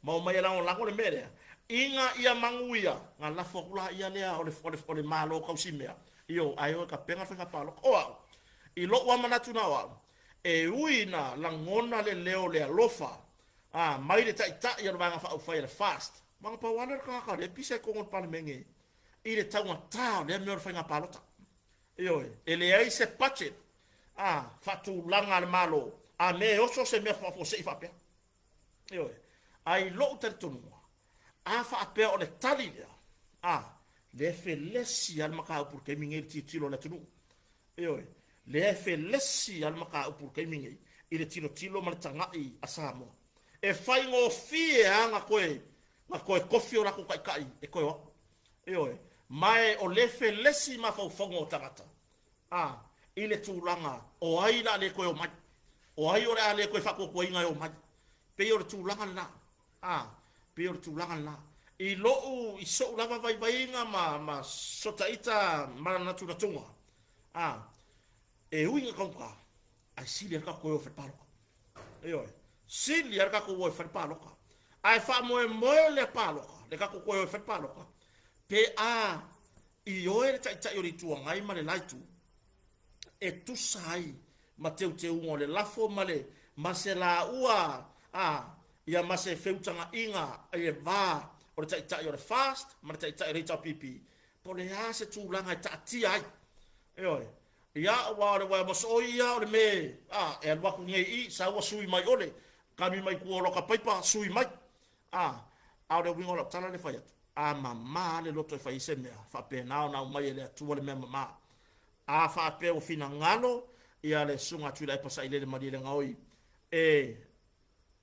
ma omai e lagolago le mea lea. Ina ia manuia, na lafo atu laia lea o le, o le, o le Malo tausimea, io, ae o e tapena le faiga palota. O au, i lou lava manatu na o au, e ui ina lagona le leo o le alofa, a, mai le Taitai o le Vaega Faaupufai a le FAST, ma na pau lava lea o le tagata o lea e pisa i totonu o le Palemene i le taugata o lea mea o le faiga palota. Ioe, e leai se budget, a, faatulaga a le Malo, a mea e oso se mea faafuasei faapea. Ioe. Ae i lou talitonuga, a faapea o le tali lea, a, lea e felesi lava le mataupu i le taimi nei i le tilotilo a le atunuu. Ioe. Lea e felesi lava le mataupu i le taimi nei i le tilotilo ma le tagai a Samoa. E faigofie lava na toe, na toe tofi o latou taitai e toe o atu. Ioe. Ma e o lea e felesi mafaufauga o tagata, a, i le tulaga o ai la le toe omai, o ai o le a le toe faatuatuaina e omai. Pei o le tulaga lena, a, pei o le tulaga lena. I lou, i so'u lava vaivaiga ma, ma sota ita manatunatuga, a, e ui ina taugata, ae sili ai le tatou toe o e fai le palota. Ioe, sili ai le tatou o e fai le palota. Ae faamoemoe lea palota, le tatou toe o e fai le palota, pe a ioe le Taitai o le Itu Agai ma le la Itu e tusa ai ma teuteuga o le lafo ma le ma se laua a ia ma se feutagaiga i le va o le Taitai o le FAST ma le Taitai o le HRPP, po o le a se tulaga e taatia ai. Ioe. Ia, aua o le uaea mosooi ia o le me a e alu atu nei i i, sau ua sui mai ʻole, kami mai tua o loka paipa, sui mai. A, a o le uiga o lau tala lea e fai atu, a mama le loto e fai ai se mea, faapena ona aumai e le Atua le mea mama. A faapea ua finagalo ia le Susuga a Tuilaepa Sailele Malielegaoi e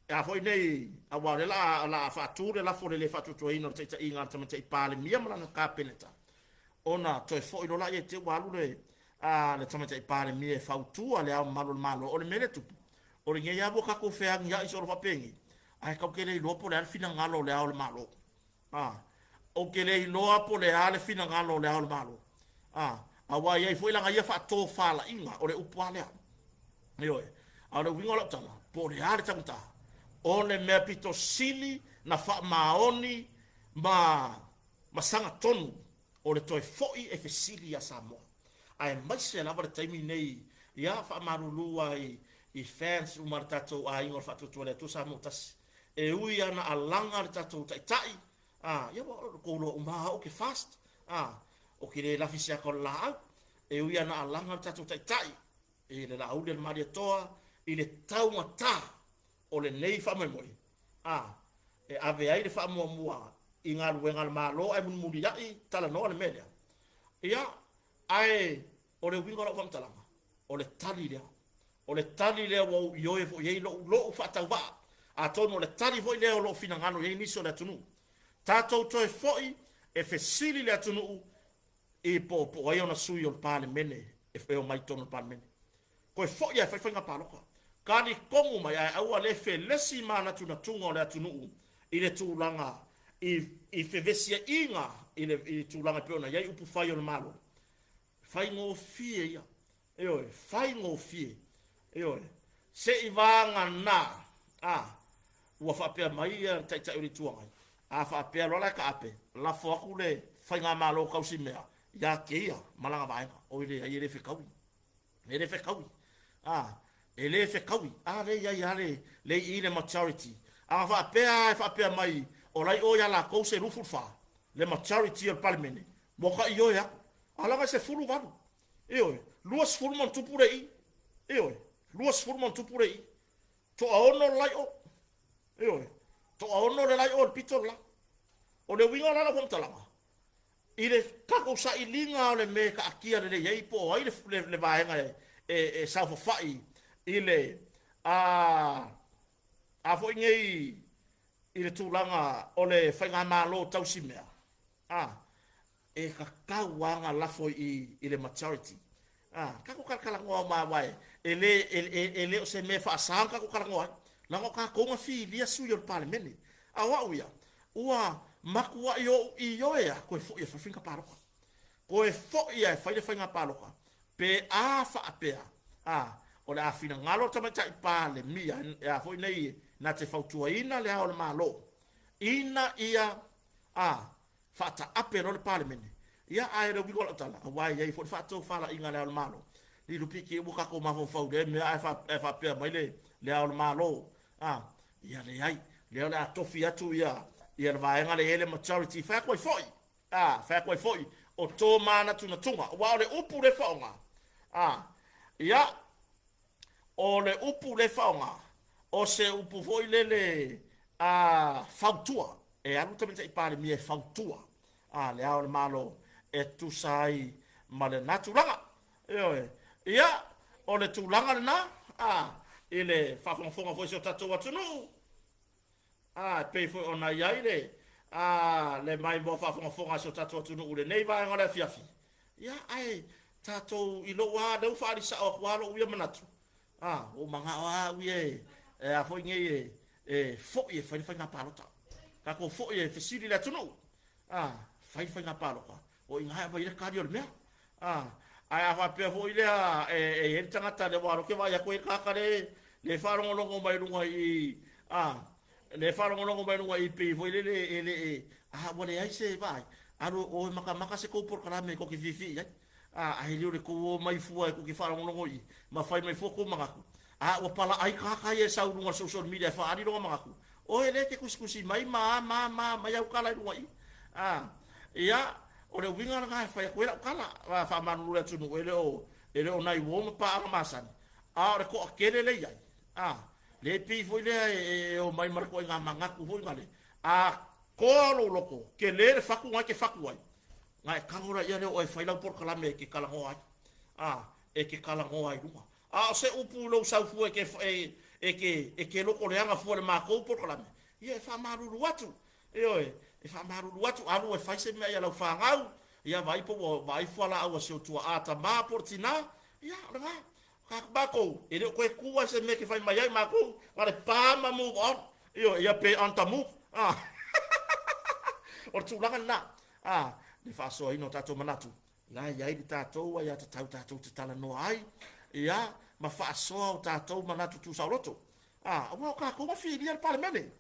a foi nei, aua o lea la, la a faatu le lafo o le le faatuatuaina o le taitaiga a le Tamaitai Palemia ma lana Kapeneta, ona toe foi loa lea i te i ua alu le, a, le Tamaitai Palemia e fautua Le Ao Mamalu o le Malo. O le mea lea e tupu, o lenei lava ua tatou feagiai solo faapenei, ae tatou te le iloa po o le a le finagalo o Le Ao o le Malo. A, ou te le iloa po o le a le finagalo o Le Ao o le Malo. A, aua e i ai foi lana ia faatofalaiga, o le upu lava lea. Ioe. A o le uiga o lau tala, po o le a le taugata, o le mea pito sili na faamaoni ma ma sagatonu o le toe foi e fesili iā Samoa. Aemaise lava le taimi nei, ia, faamalulu lava i, i fans uma a le tatou aiga o le Faatuatua i le Atua Samoa Tasi. E ui lava na alaga le tatou Taitai, a, ia ua outou iloa uma lava au ou te fast, a, ou te le lafi i se ata o le laau. E ui lava na alaga le tatou Taitai i le Laauli a le Malietoa i le taugata o lenei faamoemoe, a, e ave ai le faamuamua i galuega a le Malo ae mulimulia'i talanoa le mea lea. Ia, ae o le uiga o lau faamatalaga, o le tali lea. O le tali lea ua ou ioe foi i ai lou, lou faatauvaa. Atonu o le tali foi lea o lo o finagalo i ai nisi o le atunuu. Tatou toe foi e fesili le atunuu i po, po o ai ona sui o le Palemene e omai i totonu o le Palemene. Toe foi ae fai faiga palota. Talitonu mai ae aua le felesi manatunatuga o le atunuu i le tulaga i, i fevesiaiga i le, i le tulaga e pei ona i ai upufai o le Malo. Faigofie ia. Ioe, faigofie. Ioe. Se i vagana, a, ua faapea mai ia le Taitai o le Itu Agai, a faapea loa la e taape, lafo atu le Faigamalo tausimea ia te ia ma lana vaega. Oi leai, e le fetaui. E le fetaui. A, e le fetaui. A lea e i ai lava le, le i i le majority. A na faapea e faapea mai o la e i o ia latou se 24, le majority o le Palemene, ua ta ioe atu. A leaga e 18. Ioe, 20 ma ona tupu le i. Ioe, 20 ma ona tupu le i. Toaono le la i o. Ioe, toaono le la i o i le pito le la. O le uiga la o lau faamatalaga, i le tatou sailiga o le mea e taatia lelei ai po o ai le, le, le vaega e, e, e saofafai i le a, a foi nei i le tulaga o le faigamalo tausimea, a, e tatau lava ona lafo i, i le majority. A, tatou talatalanoa uma aua e, e le, e, e, e le o se mea e faasa ona tatou talanoa ai. Leaga o tatou na filia sui o le Palemene. A o au ia, ua matuai ou ioe lava toe foi e fai faiga palota. Toe foi lava e fai le faiga palota pe a faapea, a, o le a finagalo le Tamaitai Palemia, e a foi nei, na te fautuaina Le Ao o le Malo ina ia A, faataape loa le Palemene. Ia, ae o le uiga o lau tala, aua e i ai foi le faatofalaiga a Le Ao o le Malo, Lilupi ki ua tatou mafaufau i lea mea ae faapea mai le Le Ao o le Malo, a, ia leai, lea o le a tofi atu ia ia le vaega lea e i ai le majority, fai atu ai foi, a, fai atu ai foi, o tō manatunatuga, aua o le upu lea e faaaoga, a, ia, o le upu lea e faaaoga, o se upu foi lele a fautua, e alu le Tamaitai Palemia e fautua a Le Ao o le Malo e tusa ai ma lena tulaga. Ioe. Ia, o le tulaga lena, a, i le faafogafoga foi a si o tatou atunuu, a, e pei foi ona i ai le, a, le maimoa faafogafoga a si o tatou atunuu i lenei vaega o le afiafi. Ia, ae tatou i lou lava, lea ua faaali sao atu lava lou ia manatu, a, ua ou manao lava au ia e, e a foi nei e, e foi e fai le faiga palota. Tatou foi e fesili i le atunuu, a, fai le faiga palota, o i ina e aumai ai le tali o le mea. A, ae a faapea foi lea e, e i ai le tagata lea, aua o lea ou te vaai atu e i ai le tagata lea, lea e faalogologo mai luga i i, a, lea e faalogologo mai luga i i pei foi lele e le e, a ua leai se vaai, alu o e matamata se tou polokalame tou te fiafia i ai. A, ae le o le tou o mai fua e tou te faalogologo i i, ma fai mai fua tou manatu. A ua palaai tagata ia e sau i luga o le social media e faaali lona manatu, oe lea e te tusitusi mai ma a ma a ma a mai au tala i luga i i. A, ia, o le uiga lena e fai atu ai lau tala, a faamalulu i le atunuu, e le o, e le o nai uo ma paaga masani, a o le toatele lea e i ai, a, lea e pei foi lea e, e omai ma le ituaiga manatu foi lale, a toa lou loto, tele le fatu na e te fatu ai, na e tago laia lea o oe e fai lau polokalame e te talanoa ai, a, e te talanoa ai i luga. A o se upu i lou sau fua e te, e, e te, e te lotoleaga fua i le matou polokalame, ia e faamalulu atu. Ioe, e faamalulu atu, alu e fai se mea ia lau fanau, ia vaai po ua vaai fualaau a si ou tuaa tama po o le tinā, ia, o lena. Matou, e le o toe tu lava se mea e te fai mai ai matou, na o le pa ma move on. Ioe, ia pe on the move. Ah. O le tulaga lena, ah, le faasoaina o tatou manatu, la e i ai le tatou aiatatau tatou te talanoa ai, ia, ma faasoa o tatou manatu tusaoloto. Ah, aua o tatou na filia le Palemene.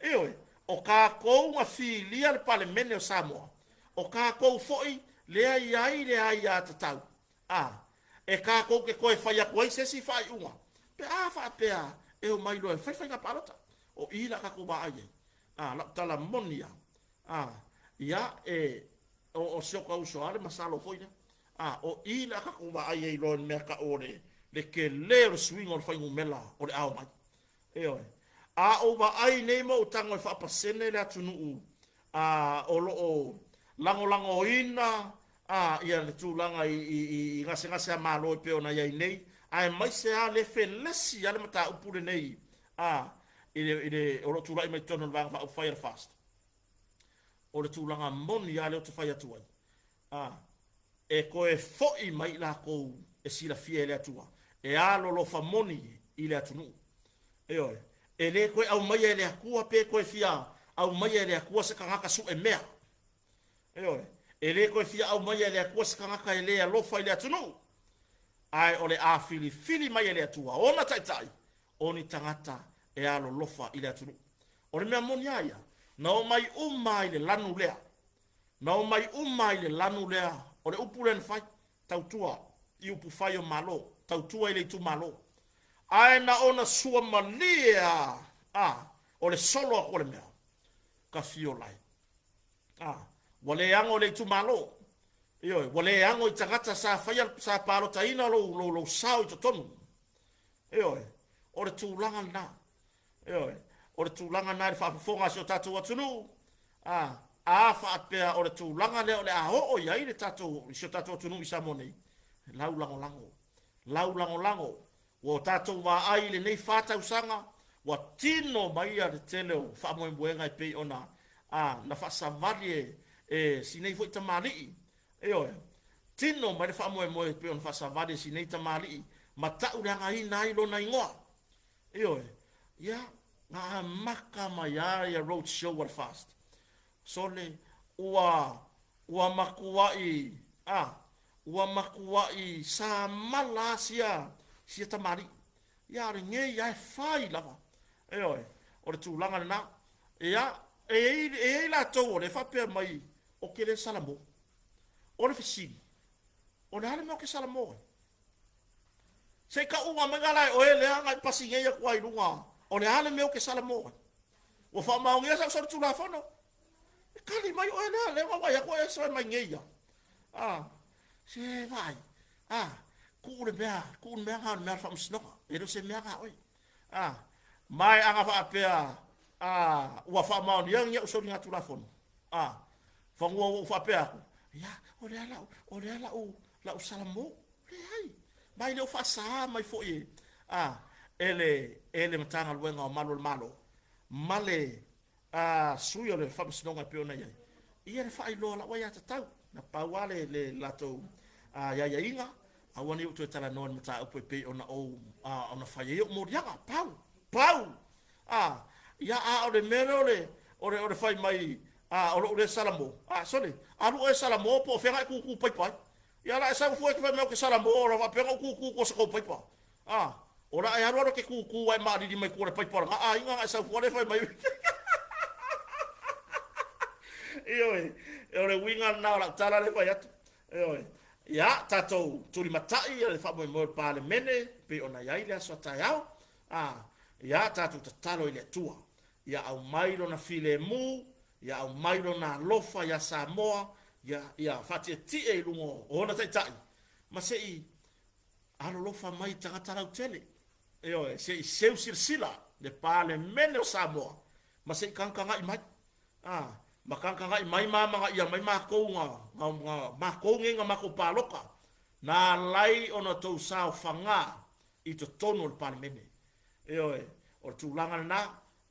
Ioe, o tatou na filia le Palemene o Samoa. O tatou foi lea e i ai le aiatatau A, e tatou te toe fai atu ai se isi faaiuga pe a faapea e omai loa e fai faiga palota. O i la tatou vaai ai. A, lau tala moni lava. A, ia, e, o, o si o ta uso lava le masalo foi lea. A, o i la tatou vaai ai loa i le mea tau o le, le tele o le suiga o le fuainumera o le a omai. Ioe. A ou vaai nei ma ou tago e faapasene le atunuu a, o lo o lagolagoina a, ia le tulaga i, i, i gasegase a Malo e pei ona i ai nei, aemaise lava le felesi a le mataupu lenei a, i le, i le, o lo o tulai mai totonu o le Vaega Faaupufai a le FAST. O le tulaga moni lava lea ou te fai atu ai, a, e toe foi mai i latou e silafia e le Atua, e alolofa moni i le atunuu. Ioe, e le toe aumaia e le Atua pe toe fia aumaia e le Atua se tagata sue mea. Ioe, e le toe fia aumaia e le Atua se tagata e le alofa i le atunuu, ae o le a filifili mai e le Atua ona taitai o ni tagata e alolofa i le atunuu. O le mea moni lava ia, na omai uma i le lanu lea Na omai uma i le lanu lea, o le upu lea na fai, tautua i upufai o Malo, tautua i le itumalo. Ae na ona sua malie a, a, o le solo atu o le mea, ka fiolai. A, ua le ano i le itumalo, ioe, ua le ano i tagata sa faia, sa palotaina lou, lou, lou sao i totonu. Ioe, o le tulaga lena. Ioe, o le tulaga lena i le faafofoga a si o tatou atunuu, a, a faapea o le tulaga lea o le a oo i ai le tatou, i si o tatou atunuu i Samoa nei, lau lagolago, lau lagolago, ua o tatou vaai i lenei fa tausaga, ua tino mai le tele o faamoemoega e pei ona, a, na faasavali e, e si nei foi tamalii, ioe, tino mai le faamoemoe e pei ona faasavali e si nei tamalii, ma tauleagaina ai lona igoa. Ioe, ia, na amata mai lava ia road show a le FAST. Sole, ua, ua matuai, a, ua matuai samala lava sia, sia tamalii. Ia, a o lenei lava e fai lava. Ioe, o le tulaga lena. Ia, E i ai, e i ai latou o lea e faapea mai, Ou te le salamo. O le fesili, O le a le mea ou te salamo ai? Se i tauga mai la e oe lea na e pasi nei atu ai i luga, o le a le mea ou te salamo ai? Ua faamaonia sau solitulafono. E tali mai oe lea, lea na vaai atu oe e soe mai nei ia. Ah, se vaai. Ah, tuu le mea, tuu le mea na o le mea o le faamasinoga. E le o se mea na oe. Ah, ma e ana faapea, ah, ua faamaonia ni au soligatulafono. Ah, fanua ua ou faapea atu, ia, o lea lau, o lea lau, lau salamo. Leai, ma e le o faasa mai foi e, ah, e le, e le Matagaluega o Malu o le Malo, ma le a sui o le Faamasinoga e pei ona i ai, ia le faailoa lau aiatatau. Na pau lava le, le latou aiaiga, aua ne i ou toe talanoa i le mataupu e pei ona ou, ona fai ai ou moliaga. Pau! Pau! A, ia, a o le mea lea o le, o le, o le fai mai, a, o lou le salamo, a, sole, alu oe e salamo po o fea na e kūkū paipa ai. Ia la e sau fua e te fai mai ou te salamo, o la faapea ona ou kūkū tua o sa tou paipa. A, o la e alu alu e te kūkū ae maalili mai tua o le paipa o lena aiga na e sau fua lea fai mai. Ioe, o le uiga lena o lau tala lea e fai atu. Ioe. Ia, tatou tulimatai le faamoemoe o le Palemene pei ona i ai le aso a taeao. A, ia, tatou tatalo i le Atua. Ia aumai Lona filemu, ia aumai Lona alofa iā Samoa, ia, ia faatietie i luga o ona taitai, ma se i Alolofa mai i tagata lautele. Ioe, se i seu silasila le Palemene o Samoa ma se i tagatagai mai. A, ma tagatagai mai ma amanaia mai matou na, na, na, matou nei na matou palota, na alai ona outou saofaga i totonu o le Palemene. Ioe, o le tulaga lena,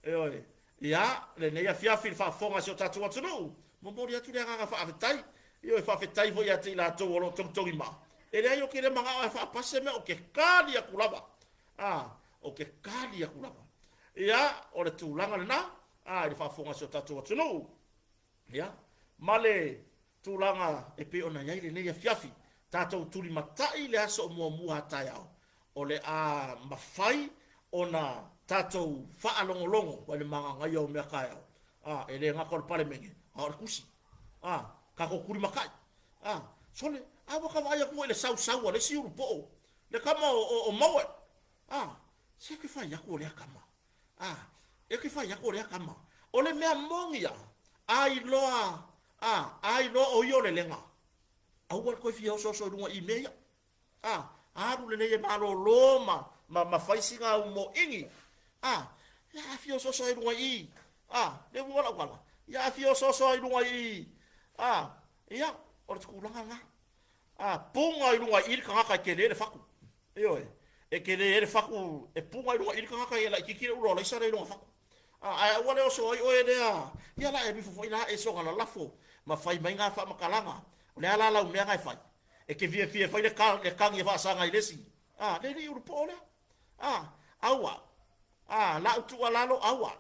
Ioe. Ia, lenei afiafi i le faafofoga a si o tatou atunuu, momoli atu le agaga faafetai. Ioe, faafetai foi ia te i latou o lo o togitogi ma. E leai ou te le manao e faapasi se mea, ou te kali atu lava. A, ou te kali atu lava. Ia, o le tulaga lena, a, i le faafofoga a si o tatou atunuu. Ia, ma le tulaga e pei ona i ai lenei afiafi, tatou tulimatai le aso o muamua a taeao, o le a mafai ona tatou faalogologo mai le magagaia o mea taeao, a, e le gata o le Palemene, a o le tusi, a, tatou tulimatai, a, sole, a ua ta vaai atu foi i le sausau a le isi ulupoo, le tama o, o, o Mowat, a, se ke fai atu o lea tama, A, e ke fai aku o lea kama. O le mea moni a, a iloa, a, a iloa o ia o le lega. Aua le toe fia osooso i luga i mea ia. A, alu lelei e malōlō ma, ma, ma fai sina au mōʻini. A, ia a fia osooso ai i luga i i. A, le uiga o lau tala, ia a fia osooso ai i luga i i. A, ia, o le tulaga lena. A, puga i luga i i le tagata e tele le fatu. Ioe, e tele ai le fatu, e puga i luga i le tagata ia laitiiti le ula o laisa lea i lona fatu. A, ae aua le oso ai oe lea, ia la e alu ifo foi la e soga lalafo ma fai mai ngā faamatalaga. O le a la lau mea nga e fai? E te fiafia e fai le ka, le kagi e faasaga i le isi. A, le alii ulupoo lea. A, aua. A, lau tuualalo, aua.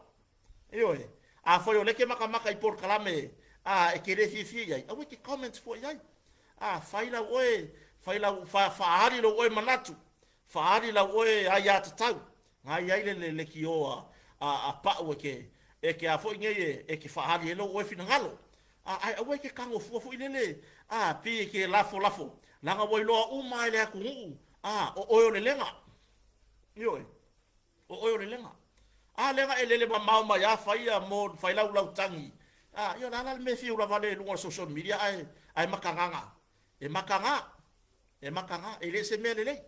Ioe, afai o lea e te makamaka i polokalame a e te le fiafia i ai, aua e te comment fua i ai. A, fai lau oe, fai lau, fa, faaali lou oe manatu, faaali lau oe aiatatau, na i ai le, le lekiō a, a, a pau e te, e te a foi nei e, e te faaali ai lou oe finagalo. A, ae aua e te tago fua foi lele, a, pei e te lafolafo, leaga ua iloa uma e le atunuu, a, o oe o le lega. Ioe. O oe o le lega. A lea na e lele mamao mai a fai ia mo fai lau lau tagi. A ia o le a la le mea e fiu lava le i luga o le social media ae ae makagaga. E makaga. E makaga. E le se mea lelei.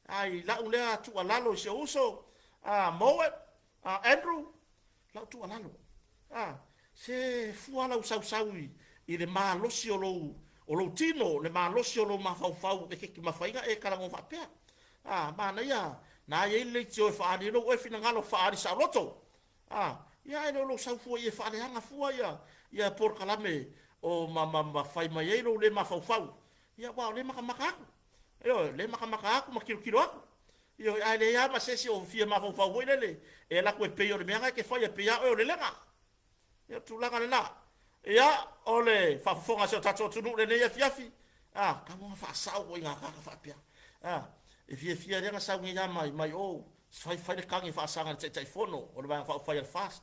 A i lau lea tuualalo i si ou uso a Mowat, a Andrew, lau tuualalo. A se fua lau sausau i i le malosi o lou o lou tino, le malosi o lou mafaufau e ke mafai na e kalago faapea. A, manaia, na i ai le leitio e faaali ai lou oe finagalo faaali saoloto. A, ia ae le o lou sau fua i e faaleaga fua ia, ia polokalame o ma, ma, ma fai mai ai lou le mafaufau. Ia, aua o lea e makamaka atu. Ioe, o lea e makamaka atu ma tilotilo atu. Ioe, ae leai lava ma se isi o fia mafaufau foi lele e alu atu e pei o le mea na e te faia, e pei lava oe o le lega. Ia, o le tulaga lena. Ia, o le faafofoga a si o tatou atunuu i lenei afiafi, a, tau ona faasao ua i ngā tagata faapea. A, e fiafia lea na sau nei lava mai, mai o, fai, fai le kagi e faasaga i le Taitaifono o le Vaega Faaupufai a le FAST.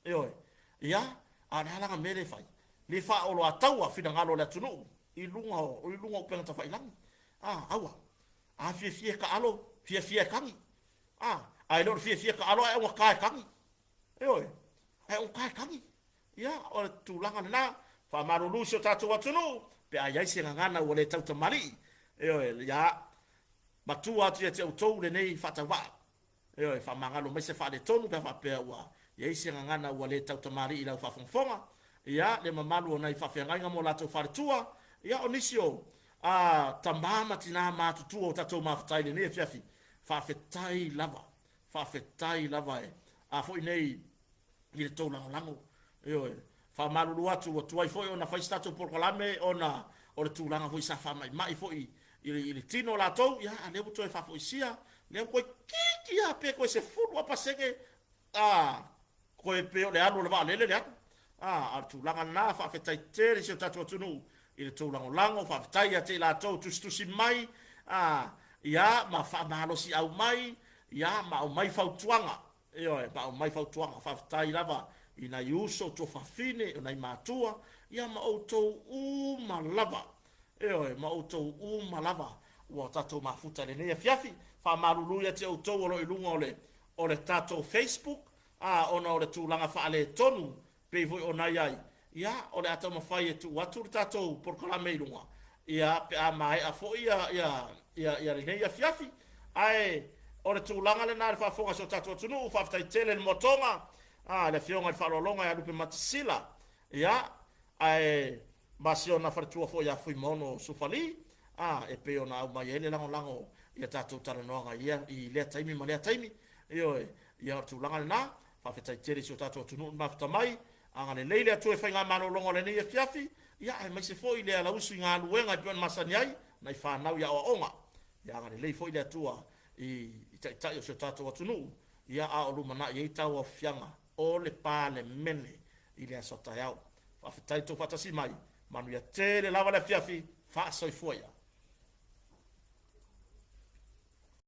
Ioe. Ia, A o le a la na mea lea e fai? Le faaoloataua finagalo o le atunuu i luga o, i luga o upega tafailagi. A, aua. A fiafia e taalo, fiafia e tagi. A, ae le o le fiafia e taalo ae augata e tagi. Ioe, ae augata e tagi. Ia, o le tulaga lena, faamalulu i si o tatou atunuu, pe a i ai se gagana ua le tautamalii, ioe, ia matua atu ia te outou lenei faatauvaa. Ioe, faamagalo mai se faaletonu pe a faapea ua i ai se gagana ua le tautamalii i lau faafogafoga. Ia, le mamalu o nai faafeagaiga ma o latou faletua, ia, o nisi o a tama ma tina matutua o tatou mafuta i lenei afiafi, faafetai lava, faafetai lava e a foi nei i le tou lagolago. Ioe, faamalulu atu ua tuai foi ona fai se tatou polokalame ona o le tulaga foi sa faamaimai foi i le, i le tino o latou, ia, a lea ua toe faafoisia, lea ua toeitiiti lava pe toe 10 lava pasene, a, toe pei o le alu o le vaalele le alu. A, a o le tulaga lena, faafetai tele i si o tatou atunuu i le tou lagolago, faafetai ia te i latou tusitusi mai, a, ia, ma faamalosiau mai, ia, ma aumai fautuaga. Ioe, ma aumai fautuaga. Faafetai lava i nai uso, tuafafine, o nai matua, ia ma outou uma lava. Ioe, ma outou uma lava ua tatou mafuta i lenei afiafi. Faamalulu ia te outou o lo o i luga o le, o le tatou Facebook, a, ona o le tulaga faaletonu pei foi ona i ai, ia, o le a taumafai e tuu atu le tatou polokalame i luga, ia, pe a maea foi ia, ia, ia, ia lenei afiafi. Ae o le tulaga lena i le faafofoga a si o tatou atunuu, faafetai tele i le moatoga, a, le Afioga i le Faaaloaloga ia Lupe Matasila, ia, ae ma si ona faletua foi ia Fuimaono Sufali, a, e pei ona aumai ai le lagolago i a tatou talanoaga i ia, i lea taimi ma lea taimi. Ioe, ia o le tulaga lena, faafetai tele i si o tatou atunuu i le mafuta mai, agalelei le Atua i faigamalologa o lenei afiafi, ia aemaise foi le alausu i galuega e pei ona masani ai, nai fanau i aoaoga. Ia agalelei foi le Atua i, i taitai o si o tatou atunuu, ia a o lumanai ai tauaofiaga o le Palemene i le aso a taeao. Faafetai le tou faatasi mai, manuia tele lava le afiafi, faasoifua ia.